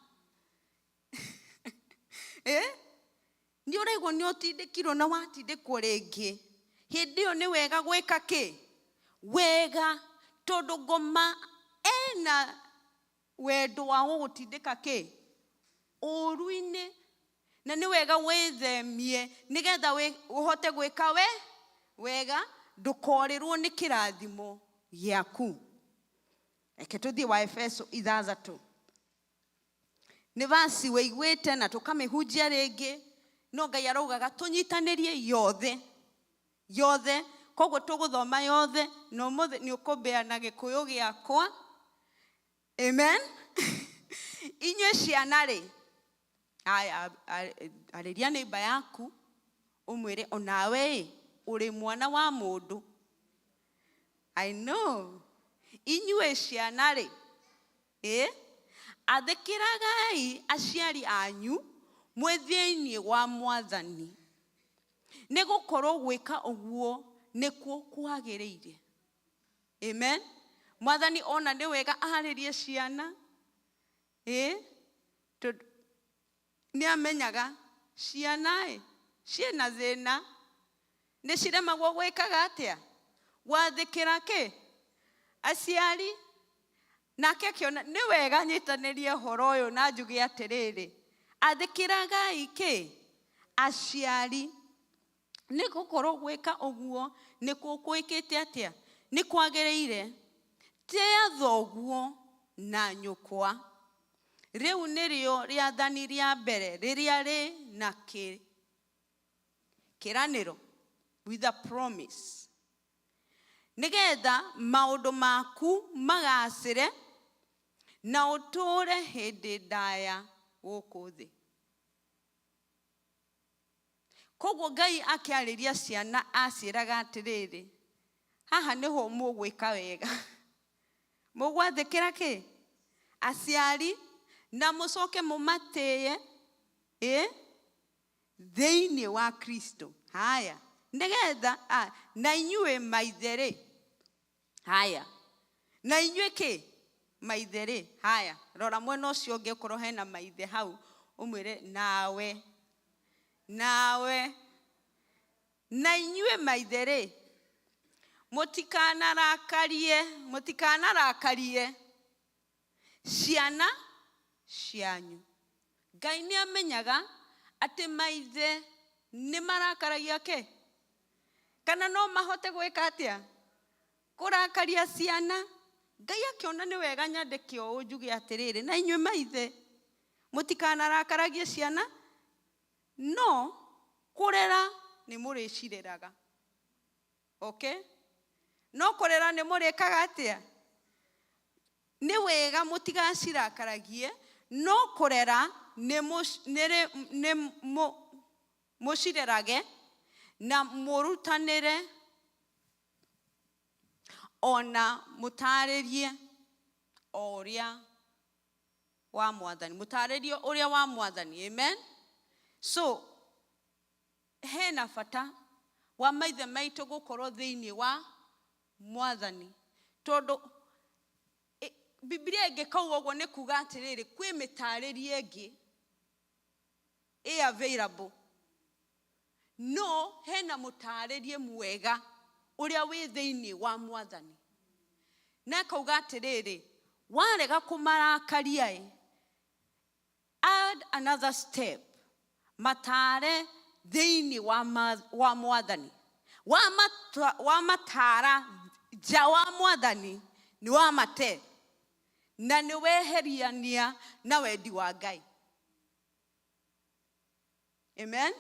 nĩ ũraigua nĩ ũtindĩkirwo na watindĩkwo rĩngĩ, hĩndĩ ĩyo nĩ wega gwĩka kĩ? Wega. Tondũ ngoma ena wendo wa gũgũtindĩka kĩ? Ũũru-inĩ. Na nĩ wega wĩthemie nĩgetha ũhote gwĩka we wega, ndũkorĩrwo nĩ kĩrathimo gĩaku. Reke tũthiĩ wa Efeso 6. Nĩ vasi wĩiguĩte na tũkamĩhunjia rĩngĩ, no Ngai araugaga tũnyitanĩrie yothe yothe, koguo tũgũthoma yothe na ũmũthĩ nĩ ũkũmbĩa na gĩkũyũ gĩakwa. Amen. Inyuĩ ciana rĩ, aya, arĩria neighbor yaku ũmwĩre onawe ĩ ũrĩ mwana wa mũndũ. I know. Inyuĩ ciana rĩ, athĩkĩragai aciari anyu mwĩ thĩinĩ wa Mwathani, nĩ gũkorwo gwĩka ũguo nĩkuo kwagĩrĩire. Amen. Mwathani ona nĩ wega aarĩrie ciana, tondũ nĩ amenyaga ciana ĩ ciĩna thĩna, nĩ ciremagwo gwĩkaga atĩa? Gwathĩkĩra kĩ? Aciari. Nake akĩona nĩ wega nyitanĩrie ũhoro ũyũ na njuge atĩrĩrĩ, athĩkĩragai kĩ? Aciari. Nĩ gũkorwo gwĩka ũguo nĩkuo gwĩkĩte atĩa? Nĩ kwagĩrĩire. Tĩa thoguo na nyũkwa. Rĩu nĩrĩo rĩathani rĩa mbere rĩrĩa rĩ na kĩranĩro, with a promise, nĩgetha maũndũ maku magacĩre na ũtũũre hĩndĩ ndaya gũkũ thĩ. Koguo Ngai akĩarĩria ciana aciĩraga atĩrĩrĩ, haha nĩho mũgwĩka wega, mũgwathĩkĩra kĩ? Aciari, na mũcoke mũmatĩye thĩinĩ wa Kristo. Haya, nĩgetha na inyuĩ maithe rĩ, haya, na inyuĩ kĩ? Maithe rĩ, haya, rora mwena ũcio ũngĩ ũkorwo hena maithe hau, ũmwĩre nawe, nawe, na inyuĩ maithe rĩ, mũtikanarakarie, mũtikanarakarie ciana cianyu. Ngai nĩ amenyaga atĩ maithe nĩ marakaragia kĩ? Kana no mahote gwĩka atĩa? Kũrakaria ciana. Ngai akĩona nĩ wega nyandĩke ũũ njuge atĩrĩrĩ, na inyuĩ maithe mũtikanarakaragie ciana, no kũrera nĩ mũrĩcireraga. Okay? No kũrera nĩ mũrĩkaga atĩa? Nĩ wega mũtigacirakaragĩe, No kũrera nĩ nĩ mũcirerage na mũrutanĩre ona mũtarĩrie o ũrĩa wa mwathani, mũtarĩrie ũrĩa wa mwathani. Amen. So hena bata wa maithe maitũ gũkorwo thĩinĩ wa mwathani, tondũ Bibilia ĩngĩkauga ũguo nĩ kuga atĩrĩrĩ, kwĩ mĩtarĩrie ĩngĩ ĩ available, no hena mũtarĩrie mwega ũrĩa wĩ thĩinĩ wa mwathani. Na akauga atĩrĩrĩ, warega kũmarakaria ĩ, add another step, matare thĩinĩ wa mwathani. Wamatara nja wa mwathani nĩ wamate na nĩ weheriania na wendi wa Ngai. Amen.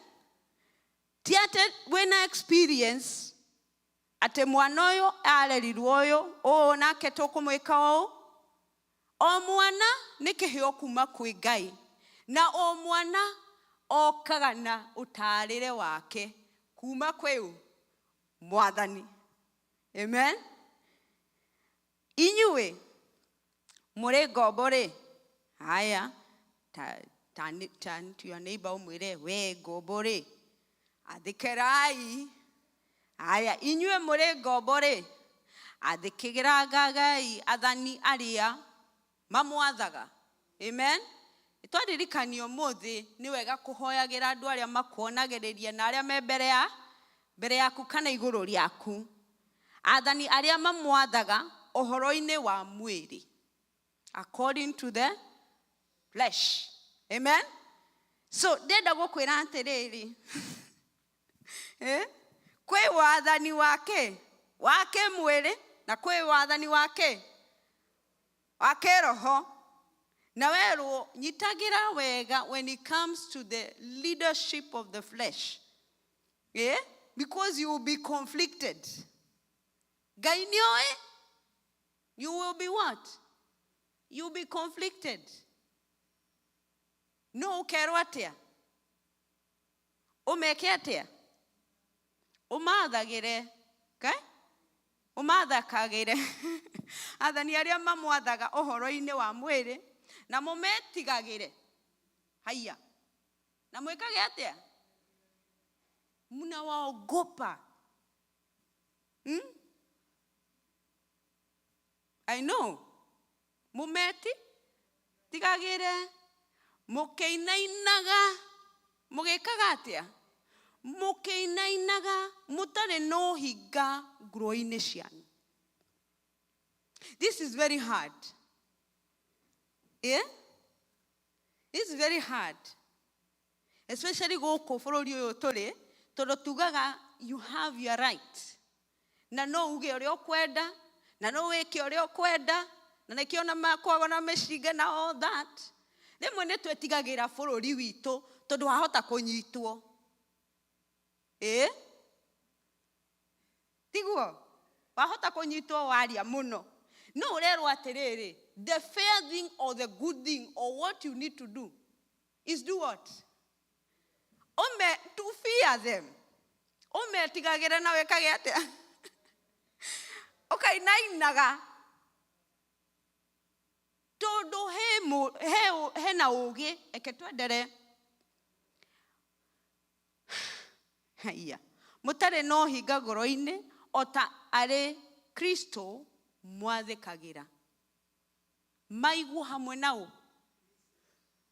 Ti atĩ wĩna experience atĩ mwana ũyũ arerirwo ũyũ ũũ nake tũkũmwĩka ũũ. O mwana nĩ kĩheo kuma kwĩ Ngai, na o mwana okaga na ũtarĩre wake kuma kwĩ mwathani. Amen. Inyuĩ mũrĩ ngombo rĩ, haya, turn to your neighbor ũmwĩre, we ngombo rĩ, athĩkĩrai. Haya, inyuĩ mũrĩ ngombo rĩ, athĩkĩrai athani arĩa mamwathaga. Amen. Twaririkanio ũmũthĩ nĩ wega kũhoyagĩra andũ arĩa makuonagĩrĩria na arĩa me mbere yaku kana igũrũ rĩaku. Athani arĩa mamwathaga ũhoro-inĩ wa mwĩrĩ, according to the flesh. Amen. So ndĩrenda gũkwĩra atĩrĩrĩ, kwĩ wathani wake wa kĩmwĩrĩ na kwĩ wathani wake wa kĩroho. Na werwo nyitagĩra wega when it comes to the leadership of the flesh. Because you will be conflicted. Ngai nĩoĩ, you will be what? You will be conflicted. No ũkerwo atĩa? Ũmeke atĩa? Ũmathagĩre. Okay? Ũmathakagĩre. Athani arĩa mamwathaga ũhoro-inĩ wa mwĩrĩ na mũmetigagĩre. Haiya. Na mwĩkage atĩa? Mnawaogopa. I know. Mumeti tigagĩre mũkĩinainaga, mũgĩkaga atĩa? Mũkĩinainaga mũtarĩ na ũhinga ngoro-inĩ cianyu. This is very hard. Yeah? This is very hard. Especially gũkũ bũrũri ũyũ tũrĩ, tondũ tugaga you have your right. Na no uge ũrĩa ũkwenda, na no wĩke ũrĩa ũkwenda, na nĩkĩo na makoragwo na mĩcinga na all that. Rĩmwe nĩ twĩtigagĩra bũrũri witũ tondũ wahota kũnyitwo. Tiguo? Wahota kũnyitwo waria mũno. No ũrerwo atĩrĩrĩ, the fair thing or the good thing or what you need to do is do what? Ome, to fear them. Ũmetigagĩre na wĩkage atĩa? Ũkainainaga. Tondũ hena ũũgĩ, reke twendere. Haiya. Mũtarĩ na ũhinga ngoro-inĩ, o ta arĩ Kristo mwathĩkagĩra. Maiguo hamwe nao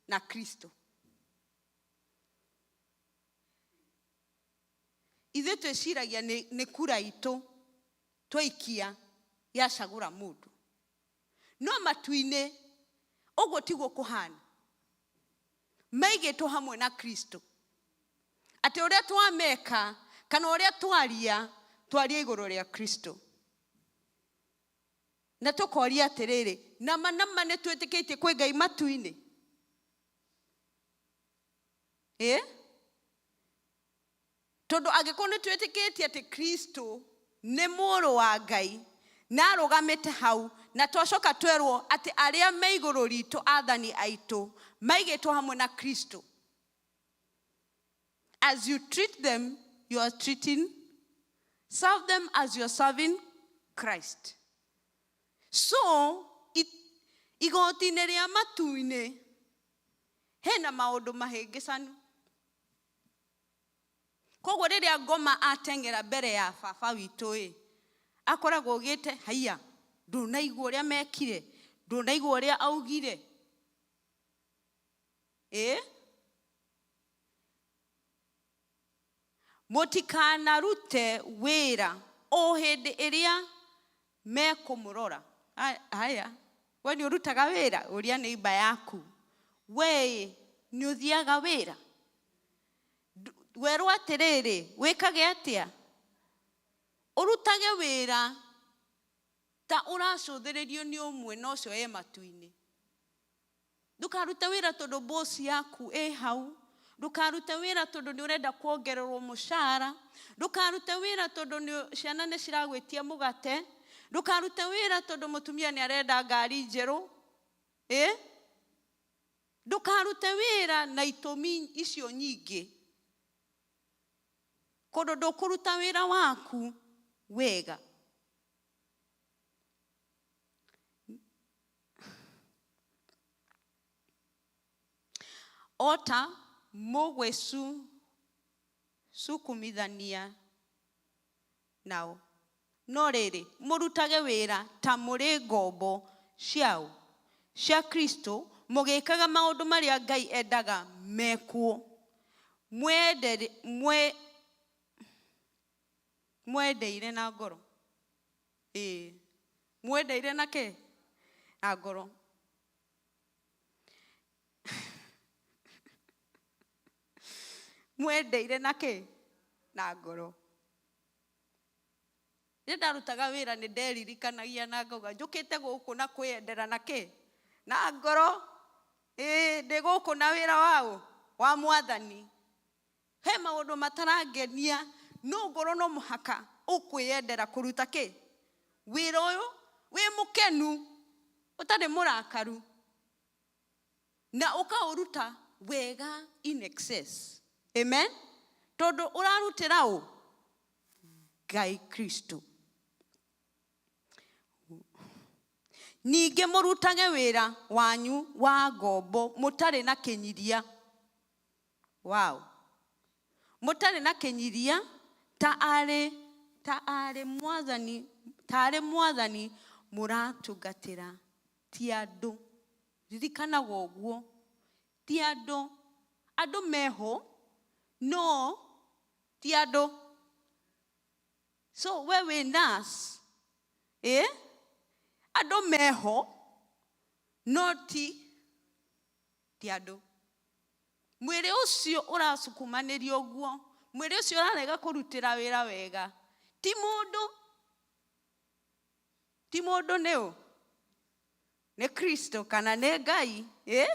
na Kristo. Ithuĩ twĩciragia nĩ kura itũ twaikia yacagũra mũndũ. No matu-inĩ ũguo tiguo kũhana. Maigĩtwo hamwe na Kristo. Atĩ ũrĩa twameka kana ũrĩa twaria, twaria igũrũ rĩa Kristo. Na tũkoria atĩrĩrĩ, nama nama nĩ twĩtĩkĩtie kwĩ Ngai matu-inĩ? Tondũ angĩkorwo nĩ twĩtĩkĩtie atĩ Kristo nĩ mũrũ wa Ngai na arũgamĩte hau Na twacoka twerwo atĩ arĩa me igũrũ ritũ, athani aitũ, maigĩtwo hamwe na Kristo. As you treat them, you are treating, serve them as you are serving Christ. So igoti-inĩ rĩa matu-inĩ hena maũndũ mahĩngĩcanu. Koguo rĩrĩa ngoma ateng'era mbere ya baba witũ ĩ, akoragwo augĩte, haiya, ndũnaigua ũrĩa mekire, ndũnaigua ũrĩa augire. Ĩ mũtikanarute wĩra o hĩndĩ ĩrĩa mekũmũrora. Haya, we nĩ ũrutaga wĩra? Ũria neighbor yaku, we nĩ ũthiaga wĩra? Werwo atĩrĩrĩ, wĩkage atĩa? Ũrutage wĩra ta ũracũthĩrĩrio nĩ ũmwe, na ũcio e matu-inĩ. Ndũkarute wĩra tondũ boss yaku ĩ hau. Ndũkarute wĩra tondũ nĩ ũrenda kuongererwo mũcara. Ndũkarute wĩra tondũ ciana nĩ ciragwĩtia mũgate. Ndũkarute wĩra tondũ mũtumia nĩ arenda ngari njerũ. Ĩ ndũkarute wĩra na itũmi icio nyingĩ, kũndũ ndũkũruta wĩra waku wega. Ota mũgwĩcukumithania nao, no rĩrĩ, mũrutage wĩra ta mũrĩ ngombo ciao cia Kristo, mũgĩkaga maũndũ marĩa Ngai endaga mekwo, mwendeire na ngoro. Ĩĩ, mwendeire na kĩ? Na ngoro. Mwendeire na kĩ? Na ngoro. Rĩrĩa ndarutaga wĩra, nĩ nderirikanagia na ngauga, njũkĩte gũkũ na kwĩyendera na kĩ? Na ngoro. Ĩĩ, ndĩ gũkũ na wĩra waũ? Wa Mwathani. He maũndũ matarangenia, no ngoro no mũhaka ũkwĩyendera kũruta kĩ? Wĩra ũyũ wĩ mũkenu, ũtarĩ mũrakaru, na ũkaũruta wega in excess. Amen. Tondũ ũrarutĩra ũ? Ngai Kristo. Ningĩ mũrutage wĩra wanyu wa ngombo mũtarĩ na kĩnyiria. Wow. Mũtarĩ na kĩnyiria, ta arĩ Mwathani mũratungatĩra, ti andũ. Ririkanaga ũguo, ti andũ. Andũ meho, no ti andũ. So we wĩ nurse, ĩ andũ meho, no ti andũ. Mwĩrĩ ũcio ũracukumanĩria ũguo, mwĩrĩ ũcio ũrarega kũrutĩra wĩra wega, ti mũndũ. Ti mũndũ, nĩ ũ? Nĩ Kristo kana nĩ Ngai. Ĩ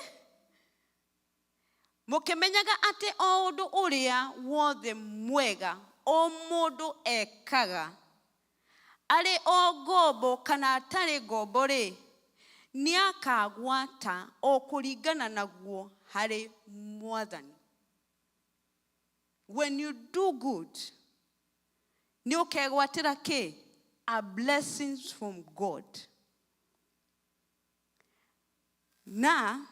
mũkĩmenyaga atĩ o ũndũ ũrĩa wothe mwega o mũndũ ekaga, arĩ o ngombo kana atarĩ ngombo rĩ, nĩ akagwata o kũringana naguo harĩ Mwathani. When you do good, nĩ ũkegwatĩra kĩ? A blessings from God. Na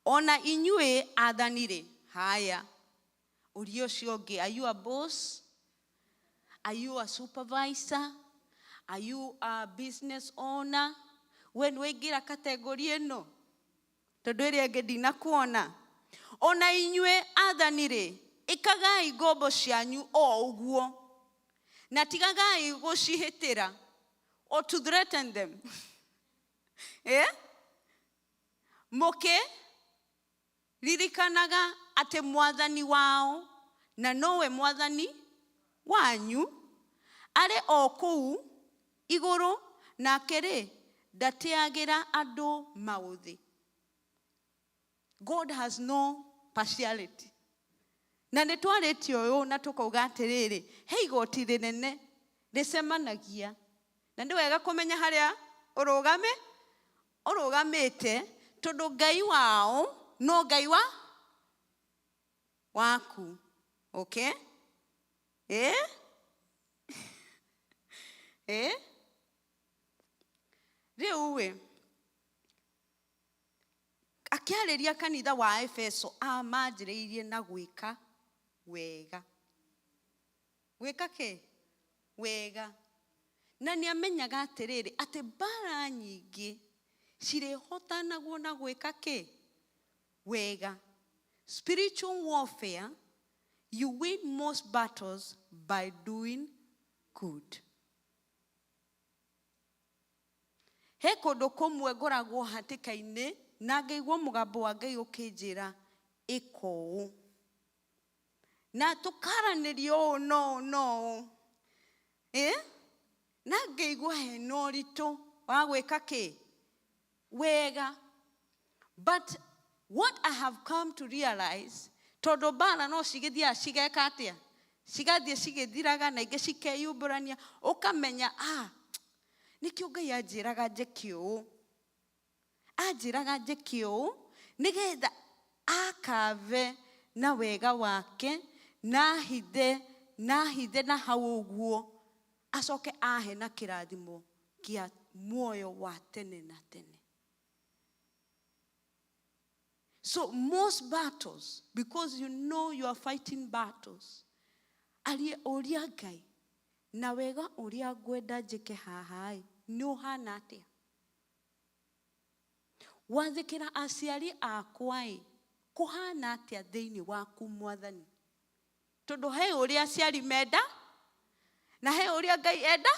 ona inyuĩ athani rĩ, haya, ũria ũcio ũngĩ, are you a boss? Are you a supervisor? Are you a business owner? We nĩ waingĩra category ĩno, tondũ ĩrĩa ĩngĩ ndinakuona. Ona inyuĩ athani rĩ, ĩkagai ngombo cianyu o ũguo, na tigagai gũcihĩtĩra or to threaten them, eh? Mũkĩ ririkanaga atĩ Mwathani wao na nowe Mwathani wanyu arĩ o kũu igũrũ, nake rĩ, ndateagĩra andũ maũthĩ. God has no partiality. Na nĩ twarĩtie ũyũ na tũkauga atĩrĩrĩ, he igoti rĩnene rĩcemanagia. Na nĩ wega kũmenya harĩa ũrũgame ũrũgamĩte tondũ Ngai wao no Ngai wa waku. Okay? Eh? Eh? Rĩu ĩ akĩarĩria kanitha wa Efeso amanjĩrĩirie na gwĩka wega. Gwĩka kĩ? Wega. Na nĩ amenyaga atĩrĩrĩ, atĩ mbara nyingĩ cirĩhotanagwo na gwĩka kĩ? Wega. Spiritual warfare, you win most battles by doing good. He kũndũ kũmwe ngoragwo hatĩka-inĩ na ngaigua mũgambo wa Ngai ũkĩnjĩra ĩka ũũ. Na tũkaranĩria ũũ na ũũ na ũũ. Ĩ? Na ngaigua hena ũritũ wa gwĩka kĩ? Wega. But what I have come to realize, tondũ mbara no cigĩthiaga cigeka atĩa? Cigathiĩ cigĩthiraga na ingĩ cikeyumbũrania, ũkamenya ah, nĩkĩo Ngai anjĩraga njĩke ũũ. Anjĩraga njĩke ũũ nĩgetha akave na wega wake na ahithe na ahithe na hau ũguo acoke ahe na kĩrathimo kĩa muoyo wa tene na tene. So most battles, because you know you are fighting battles, arie ũria Ngai na wega ũrĩa ngwenda njĩke haha ĩ nĩ ũhana atĩa? Gwathĩkĩra aciari akwa ĩ kũhana atĩa thĩinĩ waku Mwathani? Tondũ he ũrĩa aciari menda na he ũrĩa Ngai enda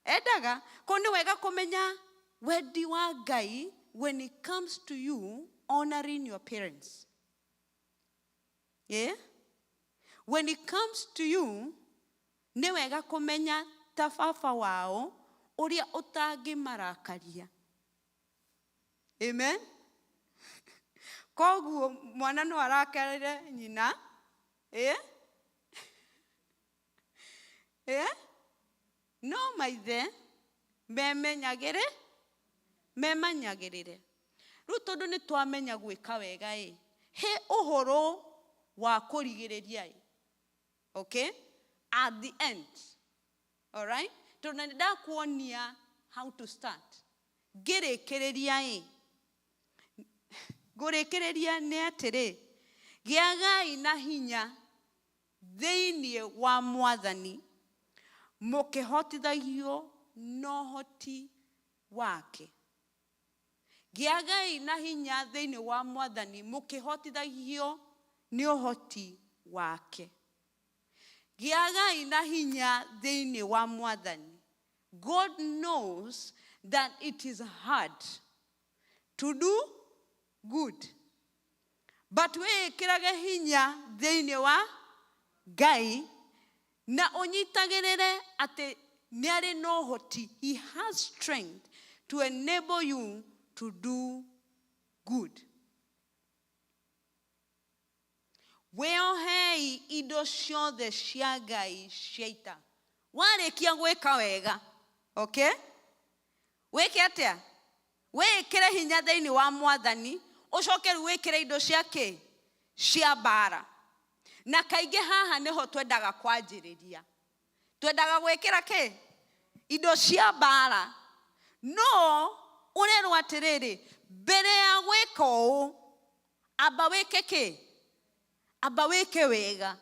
endaga. Koguo nĩ wega kũmenya wendi wa Ngai when it comes to you honoring your parents. Yeah? When it comes to you, nĩ wega kũmenya ta baba wao ũrĩa ũtangĩmarakaria. Amen? Koguo mwana no arakarĩre nyina, ĩ? Ĩ? No maithe memenyagĩrĩ memanyagĩrĩre. Rĩu tondũ nĩ twamenya gwĩka wega ĩ, he ũhoro wa kũrigĩrĩria ĩ. Okay? At the end. Alright? Tondũ nĩ ndakuonia how to start. Ngĩrĩkĩrĩria ĩ, ngũrĩkĩrĩria nĩ atĩrĩ, gĩagai na hinya thĩinĩ wa Mwathani, mũkĩhotithagio na ũhoti wake. Gĩagai na hinya thĩinĩ wa Mwathani, mũkĩhotithagio nĩ ũhoti wake. Gĩagai na hinya thĩinĩ wa Mwathani. God knows that it is hard to do good. But wĩĩkĩrage hinya thĩinĩ wa Ngai na ũnyitagĩrĩre atĩ nĩ arĩ na ũhoti. He has strength to enable you to do good. Wĩohei indo ciothe cia Ngai cia ita. Warĩkia gwĩka wega, okay? Wĩke atĩa? Wĩĩkĩre hinya thĩinĩ wa Mwathani, ũcoke rĩu wĩkĩre indo cia kĩ? Cia mbara. Na kaingĩ haha nĩho twendaga kwanjĩrĩria. Twendaga gwĩkĩra kĩ? Indo cia mbara. No ũrerwo atĩrĩrĩ, mbere ya gwĩka ũũ, amba wĩke kĩ? Amba wĩke wega.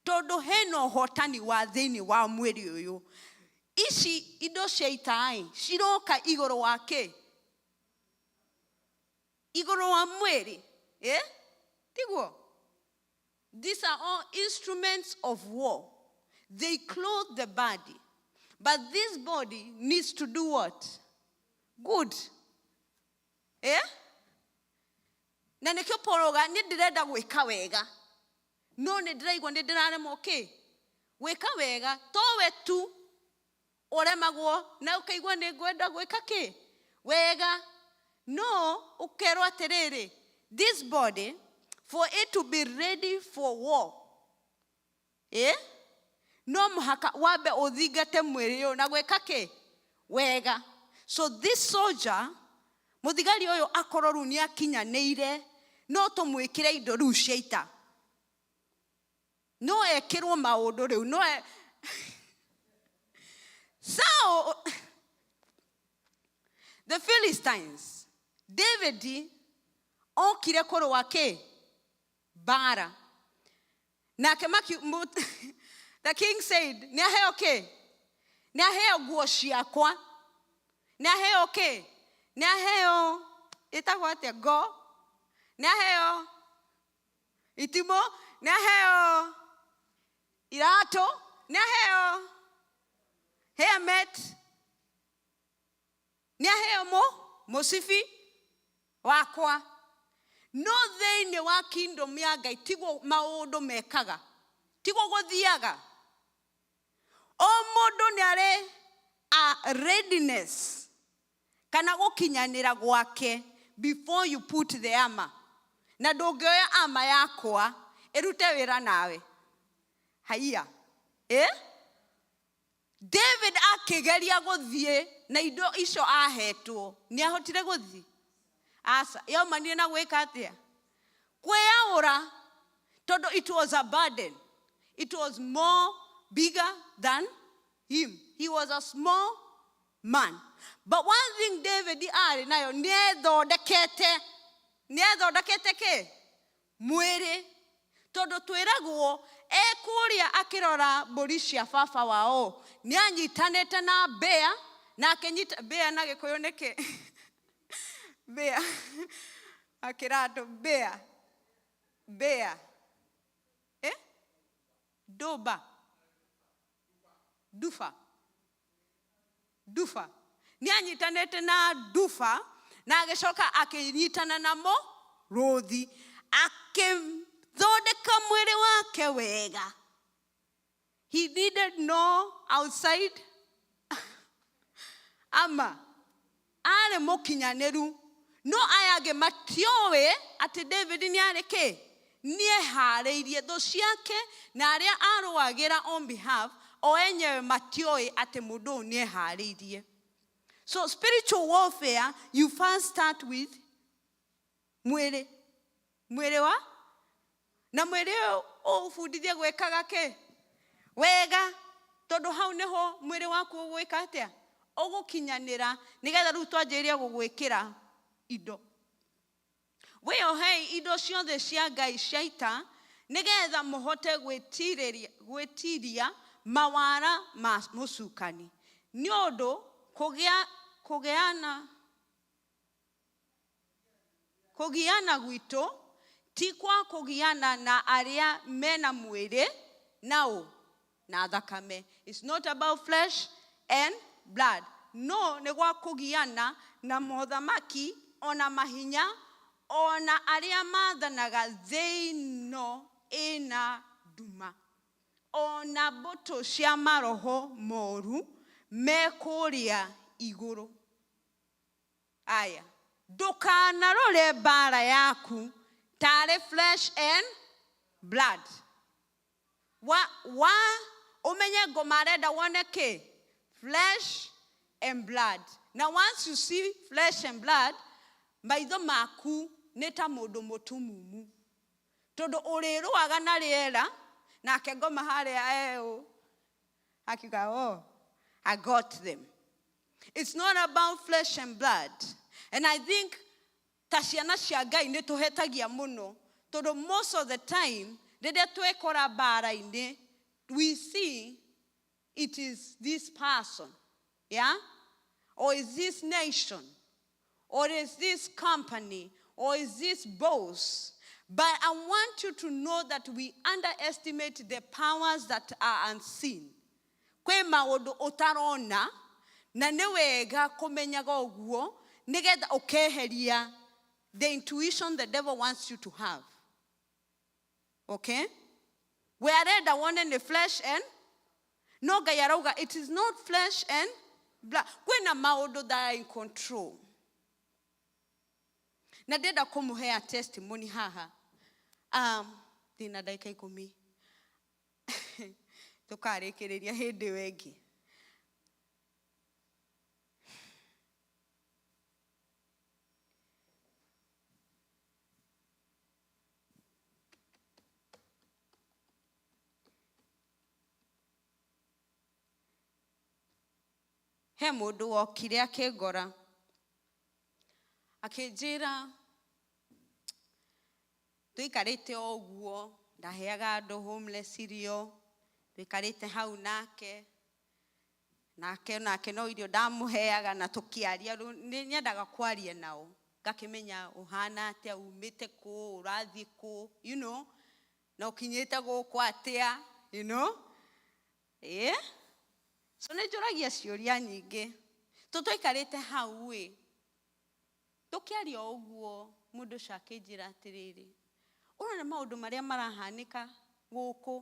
Tondũ hena ũhotani wa thĩinĩ wa mwĩrĩ ũyũ. Ici indo cia ita-ĩ, ciroka igũrũ wa kĩ? Igũrũ wa mwĩrĩ. Eh? Tiguo? These are all instruments of war. They clothe the body. But this body needs to do what? Good. Eh? Na nĩkĩo Paul auga nĩ ndĩrenda gwĩka wega. No nĩ ndĩraigua nĩ ndĩraremwo kĩ? Gwĩka wega. Towe tu ũremagwo na ũkaigua nĩ ngwenda gwĩka kĩ? Wega. No ũkerwo atĩrĩrĩ, this body for it to be ready for war. Eh? No mũhaka wambe ũthingate mwĩrĩ ũyũ na gwĩka kĩ wega. So this soldier, mũthigari ũyũ akorwo rĩu nĩ akinyanĩire, no tũmwĩkĩre indo rĩu cia ita, no ekĩrwo maũndũ rĩu no e... So the Philistines, David okire kũrũa kĩ mbara nake maki, the king said, nĩ aheo kĩ, nĩ aheo nguo ciakwa, nĩ aheo kĩ, nĩ aheo ĩtagwo atĩa, ngo, nĩ aheo itimũ, nĩ aheo iratũ, nĩ aheo helmet, nĩ aheo mũcibi wakwa. No thĩinĩ wa kingdom ya Ngai tiguo maũndũ mekaga, tiguo gũthiaga. O mũndũ nĩ arĩ a readiness kana gũkinyanĩra gwake before you put the armor. Na ndũngĩoya armor yakwa ĩrute wĩra nawe. Haiya, eh? David akĩgeria gũthiĩ na indo icio ahetwo, nĩ ahotire gũthiĩ? Aca, yaumanire na gwĩka atĩa? Kwĩyaũra, tondũ it was a burden. It was more bigger than him. He was a small man. But one thing David arĩ nayo, nĩ ethondekete kĩ? Mwĩrĩ. Tondũ twĩragwo ekũrĩa akĩrora mbũri cia baba wao, nĩ anyitanĩte na mbĩa, na akĩnyita mbĩa na Gĩkũyũ nĩkĩ? Mbĩa. Akĩra andũ mbĩa. Mbĩa. Eh? Nduba. Nduba. Nduba. Nĩ anyitanĩte na nduba, na agĩcoka akĩnyitana na mũrũthi, akĩthondeka mwĩrĩ wake wega. He needed no outside ama arĩ mũkinyanĩru. No aya angĩ matioĩ atĩ David nĩ arĩ kĩ? Nĩ eharĩirie thũ ciake na arĩa arũagĩra on behalf o enyewe matioĩ atĩ mũndũ ũyũ nĩ eharĩirie. So spiritual warfare, you first start with mwĩrĩ. Mwĩrĩ wa? Na mwĩrĩ ũyũ ũũbundithie gwĩkaga kĩ? Wega. Tondũ hau nĩho mwĩrĩ waku ũgwĩka atĩa? Ũgũkinyanĩra, nĩgetha rĩu twanjĩrĩrie gũgwĩkĩra indo. Wĩyohei indo ciothe cia Ngai cia ita, nĩgetha mũhote gwĩtiria mawara ma mũcukani. Nĩ ũndũ kũgiana gwitũ ti kwa kũgiana na arĩa mena mwĩrĩ nao na thakame. It's not about flesh and blood. No, nĩ gwa kũgiana na mothamaki ona mahinya ona arĩa mathanaga thĩ ĩno ĩna nduma, ona mbũtũ cia maroho moru me kũrĩa igũrũ. Aya, ndũkanarore mbara yaku tarĩ flesh and blood. Wa ũmenye ngoma arenda wone kĩ? Flesh and blood. Now once you see flesh and blood, maitho maku nĩ ta mũndũ mũtumumu. Tondũ ũrĩrũaga na rĩera, nake ngoma harĩa ũ. Akiuga, oh, I got them. It's not about flesh and blood. And I think ta ciana cia Ngai nĩ tũhetagia mũno. Tondũ most of the time, rĩrĩa twekora mbara-inĩ, we see it is this person, yeah? Or is this nation? Or is this company? Or is this boss? But I want you to know that we underestimate the powers that are unseen. Kwĩ maũndũ ũtarona, na nĩ wega kũmenyaga ũguo, nĩgetha ũkeheria the intuition the devil wants you to have. Okay? We arenda wone nĩ flesh and no Ngai arauga it is not flesh and blood. Kwĩna maũndũ that are in control. Na ndĩrenda kũmũhea testimony haha. Ndĩna ndagĩka 10. Tũkarĩkĩrĩria hĩndĩ ĩyo ĩngĩ. He mũndũ wokire akĩngora akĩnjĩra tũikarĩte o ũguo, ndaheaga andũ homeless irio, tũikarĩte hau nake nake nake no irio ndamũheaga na tũkĩaria. Rĩu nĩ nyendaga kwaria nao, ngakĩmenya ũhana atĩa, umĩte kũ, ũrathiĩ kũ, na ũkinyĩte gũkũ atĩa. Ĩĩ, so nĩ njũragia ciũria nyingĩ. Tũtũikarĩte hau ĩ, tũkĩaria o ũguo, mũndũ ũcio akĩnjĩra atĩrĩrĩ, ũrona maũndũ marĩa marahanĩka gũkũ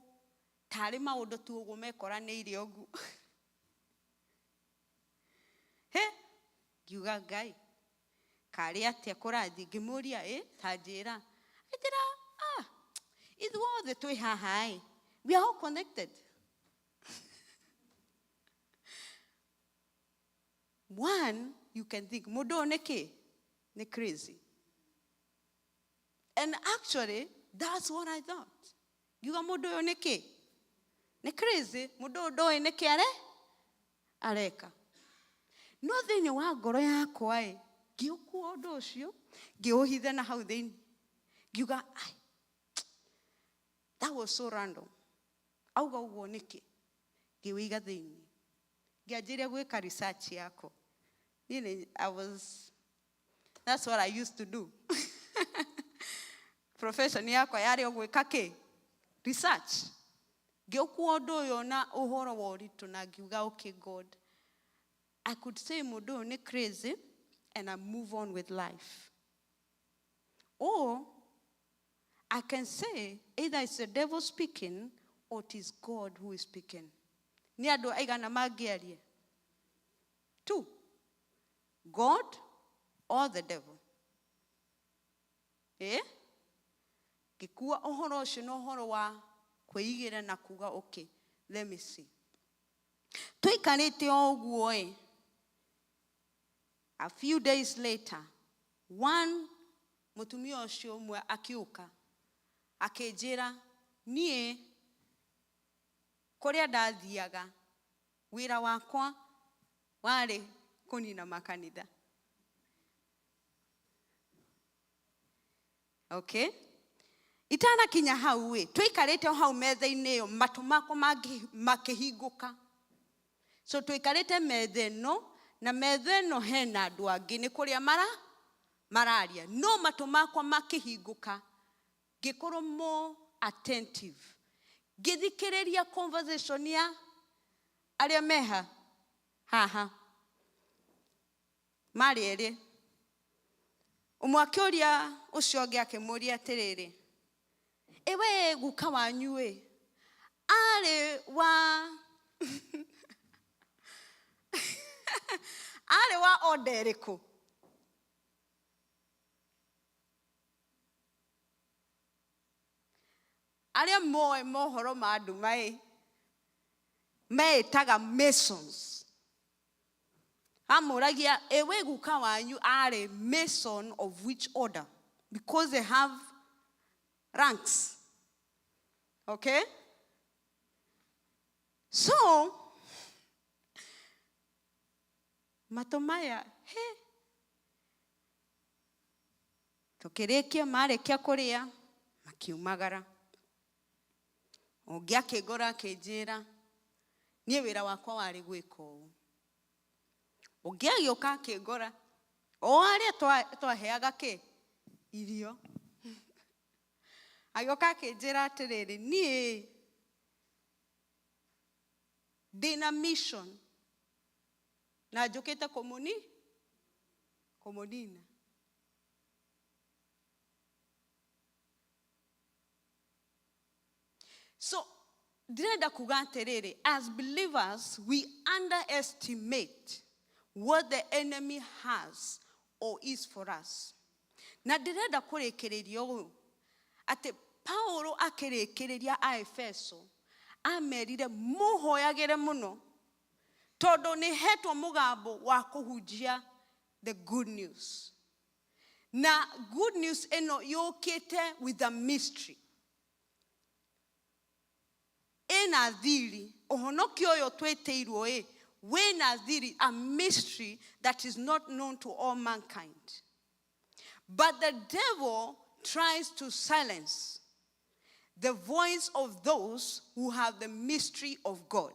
tarĩ maũndũ tu ũguo mekoranĩire ũguo. He, ngiuga Ngai, karĩ atĩa kũrathiĩ? Ngĩmũria, ĩ ta njĩra. Akĩnjĩra, ah, ithuothe twĩ haha ĩ, we are all connected. One, you can think mũndũ ũyũ nĩ kĩ, nĩ crazy. And actually that's what I thought. Ngiuga mũndũ ũyũ nĩ kĩ, nĩ crazy, mũndũ ũyũ ndoĩ nĩ kĩ are areka. No thĩinĩ wa ngoro yakwa ĩ, ngĩũkua ũndũ ũcio, ngĩũhitha na hau thĩinĩ, ngiuga ai, that was so random, auga ũguo nĩkĩ? Ngĩwĩiga thĩinĩ, ngĩanjĩria gwĩka research yakwa. Niĩ I was, that's what I used to do. Profession yakwa yarĩ o gwĩka kĩ, research. Ngĩũkua ũndũ ũyũ na ũhoro wa ũritũ na ngiuga, okay God, I could say mũndũ ũyũ nĩ crazy and I move on with life, or I can say either it's the devil speaking or it is God who is speaking. Nĩ andũ aigana mangĩaria? Two. God or the devil. Eh? Ngĩkua ũhoro ũcio na ũhoro wa kwĩigĩra na kuga, okay, let me see. Tũikarĩte o ũguo ĩ, a few days later, one mũtumia ũcio ũmwe akiũka akĩnjĩra, niĩ kũrĩa ndathiaga wĩra wakwa warĩ kũnina makanitha. Okay, itanakinya hau ĩ, tũikarĩte o hau metha-inĩ ĩyo, matũ makwa makĩhingũka. So tũikarĩte metha ĩno, na metha ĩno hena andũ angĩ nĩ kũrĩa mara mararia, no matũ makwa makĩhingũka, ngĩkorwo more attentive, ngĩthikĩrĩria conversation ya arĩa meha haha. Marĩ erĩ, ũmwe akĩũria ũcio ũngĩ, akĩmũria atĩrĩrĩ, ĩ we guka wanyu ĩ arĩ wa order ĩrĩkũ? Arĩa moĩ mohoro ma nduma ĩ meĩtaga masons. Amũragia, ĩ we guka wanyu arĩ mason of which order? Because they have ranks, okay? So matũ maya he tũkĩrĩkia, marĩkia kũrĩa makiumagara, ũngĩ akĩngora akĩnjĩra, niĩ wĩra wakwa warĩ gwĩka ũũ. Ũngĩ agĩũka akĩngora, o arĩa twaheaga kĩ irio, agĩũka akĩnjĩra atĩrĩrĩ, niĩ ndĩna mission na njũkĩte kũmũni kũmũnina. So ndĩrenda kuga atĩrĩrĩ, as believers we underestimate what the enemy has or is for us. Na ndĩrenda kũrĩkĩrĩria ũũ, atĩ Paulo akĩrĩkĩrĩria Aefeso. Amerire mũhoyagĩre mũno tondũ nĩ hetwo mũgambo wa kũhunjia the good news. Na good news ĩno yũkĩte with a mystery. Ĩna thiri, ũhonokio ũyũ twĩtĩirwo ĩ, wĩna thiri, a mystery that is not known to all mankind. But the devil tries to silence the voice of those who have the mystery of God.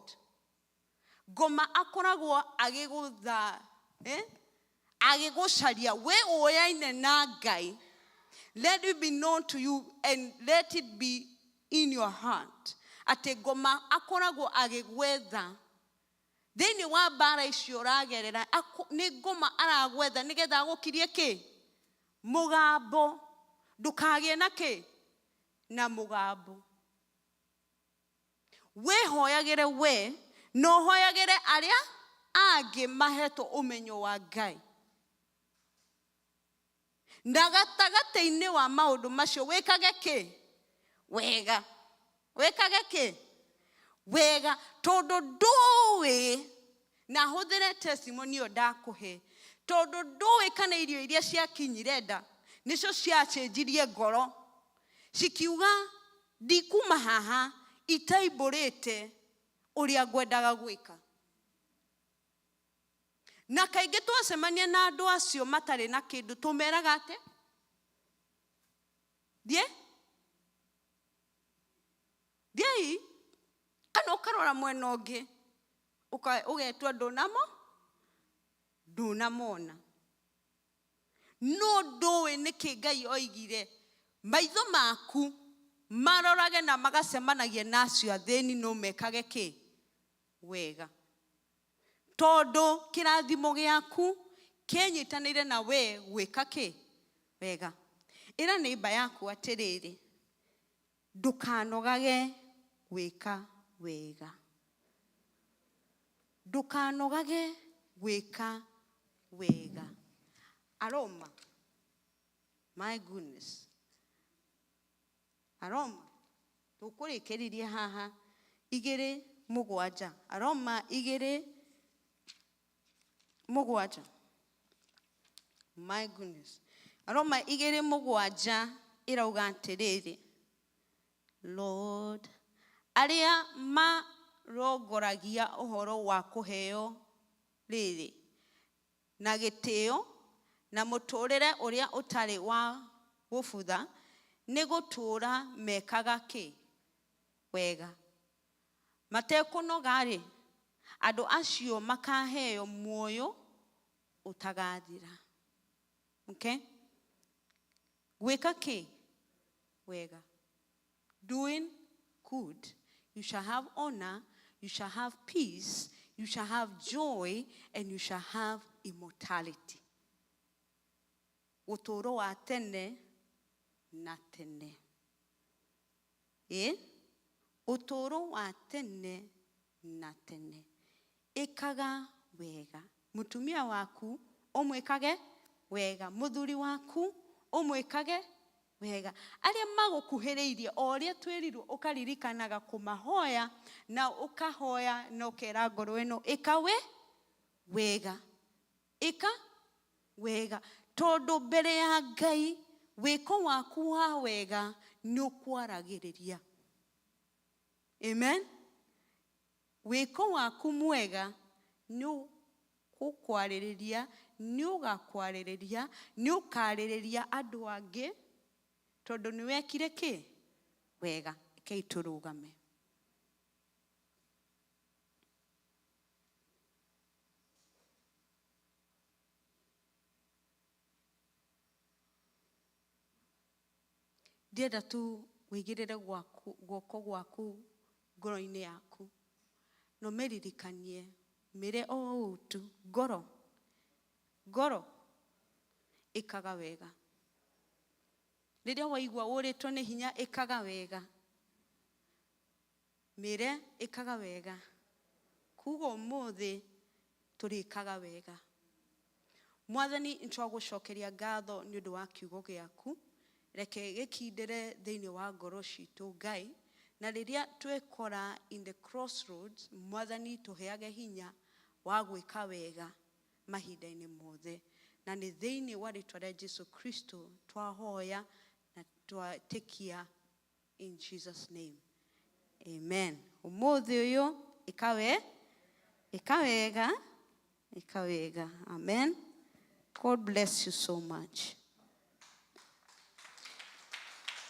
Ngoma akoragwo agĩgũtha, eh? Agĩgũcaria wĩ ũyaine na Ngai. Let it be known to you and let it be in your heart. Atĩ ngoma akoragwo agĩgwetha thĩinĩ wa mbara icio ũragerera, nĩ ngoma aragwetha nĩgetha agũkirie kĩ? Mũgambo. Ndũkagĩe na kĩ? Na mũgambo. Wĩhoyagĩre we na ũhoyagĩre arĩa angĩ mahetwo ũmenyo wa Ngai. Na gatagatĩ-inĩ wa maũndũ macio wĩkage kĩ? Wega. Wĩkage kĩ? Wega. Tondũ ndũĩ, na hũthĩre testimony ĩyo ndakũhe, tondũ ndũĩ kana irio iria ciakinyire nda nĩcio ciacenjirie ngoro, cikiuga ndikuma haha itaimbũrĩte ũrĩa ngwendaga gwĩka. Na kaingĩ twacemania na andũ acio matarĩ na kĩndũ tũmeraga atĩ thiĩ thiĩi, kana ũkarora mwena ũngĩ ũgetua ndũnamona. No ndũĩ nĩkĩ Ngai oigire maitho maku marorage na magacemanagia na acio athĩni no mekage kĩ? Wega. Tondũ kĩrathimo gĩaku kĩnyitanĩire na we gwĩka kĩ? Wega. Ĩra neighbor yaku atĩrĩrĩ, ndũkanogage gwĩka wega. Ndũkanogage gwĩka wega. Aroma. My goodness. Aroma. Tũkũrĩkĩrĩria haha 2:7. Aroma 2:7. My goodness. Aroma 2:7 ĩrauga atĩrĩrĩ, Lord, arĩa marongoragia ũhoro wa kũheo rĩrĩ na gĩtĩo na mũtũrĩre ũrĩa ũtarĩ wa gũbutha, nĩ gũtũũra mekaga kĩ? Wega. Matekũnoga-rĩ, andũ acio makaheo muoyo ũtagathira. Okay? Gwĩka kĩ? Wega. Doing good. You shall have honor, you shall have peace, you shall have joy, and you shall have immortality. Ũtũũro wa tene na tene. Ũtũũro wa tene na tene. Ĩkaga wega. Mũtumia waku ũmwĩkage wega. Mũthuri waku ũmwĩkage wega. Arĩa magũkuhĩrĩirie o ũrĩa twĩrirwo ũkaririkanaga kũmahoya na ũkahoya na ũkera ngoro ĩno ĩka we wega. Ĩka wega. Tondũ mbere ya Ngai wĩko waku wa wega nĩ ũkwaragĩrĩria. Amen. Wĩko waku mwega nĩ ũgũkwarĩrĩria, nĩ ũgakwarĩrĩria, nĩ ũkarĩrĩria andũ angĩ tondũ nĩ wekire kĩ? Wega. Rekei tũrũgame. Ndienda tu wĩigĩrĩre guoko gwaku ngoro-inĩ yaku na ũmĩririkanie, mĩre o ũũ tu, ngoro, ngoro ĩkaga wega. Rĩrĩa waigua ũrĩtwo nĩ hinya, ĩkaga wega. Mĩre ĩkaga wega. Kuga ũmũthĩ tũrĩkaga wega. Mwathani, nĩtwagũcokeria ngatho nĩ ũndũ wa kiugo gĩaku. Reke gĩkindĩre thĩinĩ wa ngoro citũ, Ngai, Na rĩrĩa twekora in the crossroads, Mwathani tũheage hinya wa gwĩka wega mahinda-inĩ mothe. Na nĩ thĩinĩ wa rĩtwa rĩa Jesu Kristo twahoya na twatĩkia, in Jesus name. Amen. Ũmũthĩ ũyũ ĩka ĩka wega, ĩka wega. Amen. God bless you so much.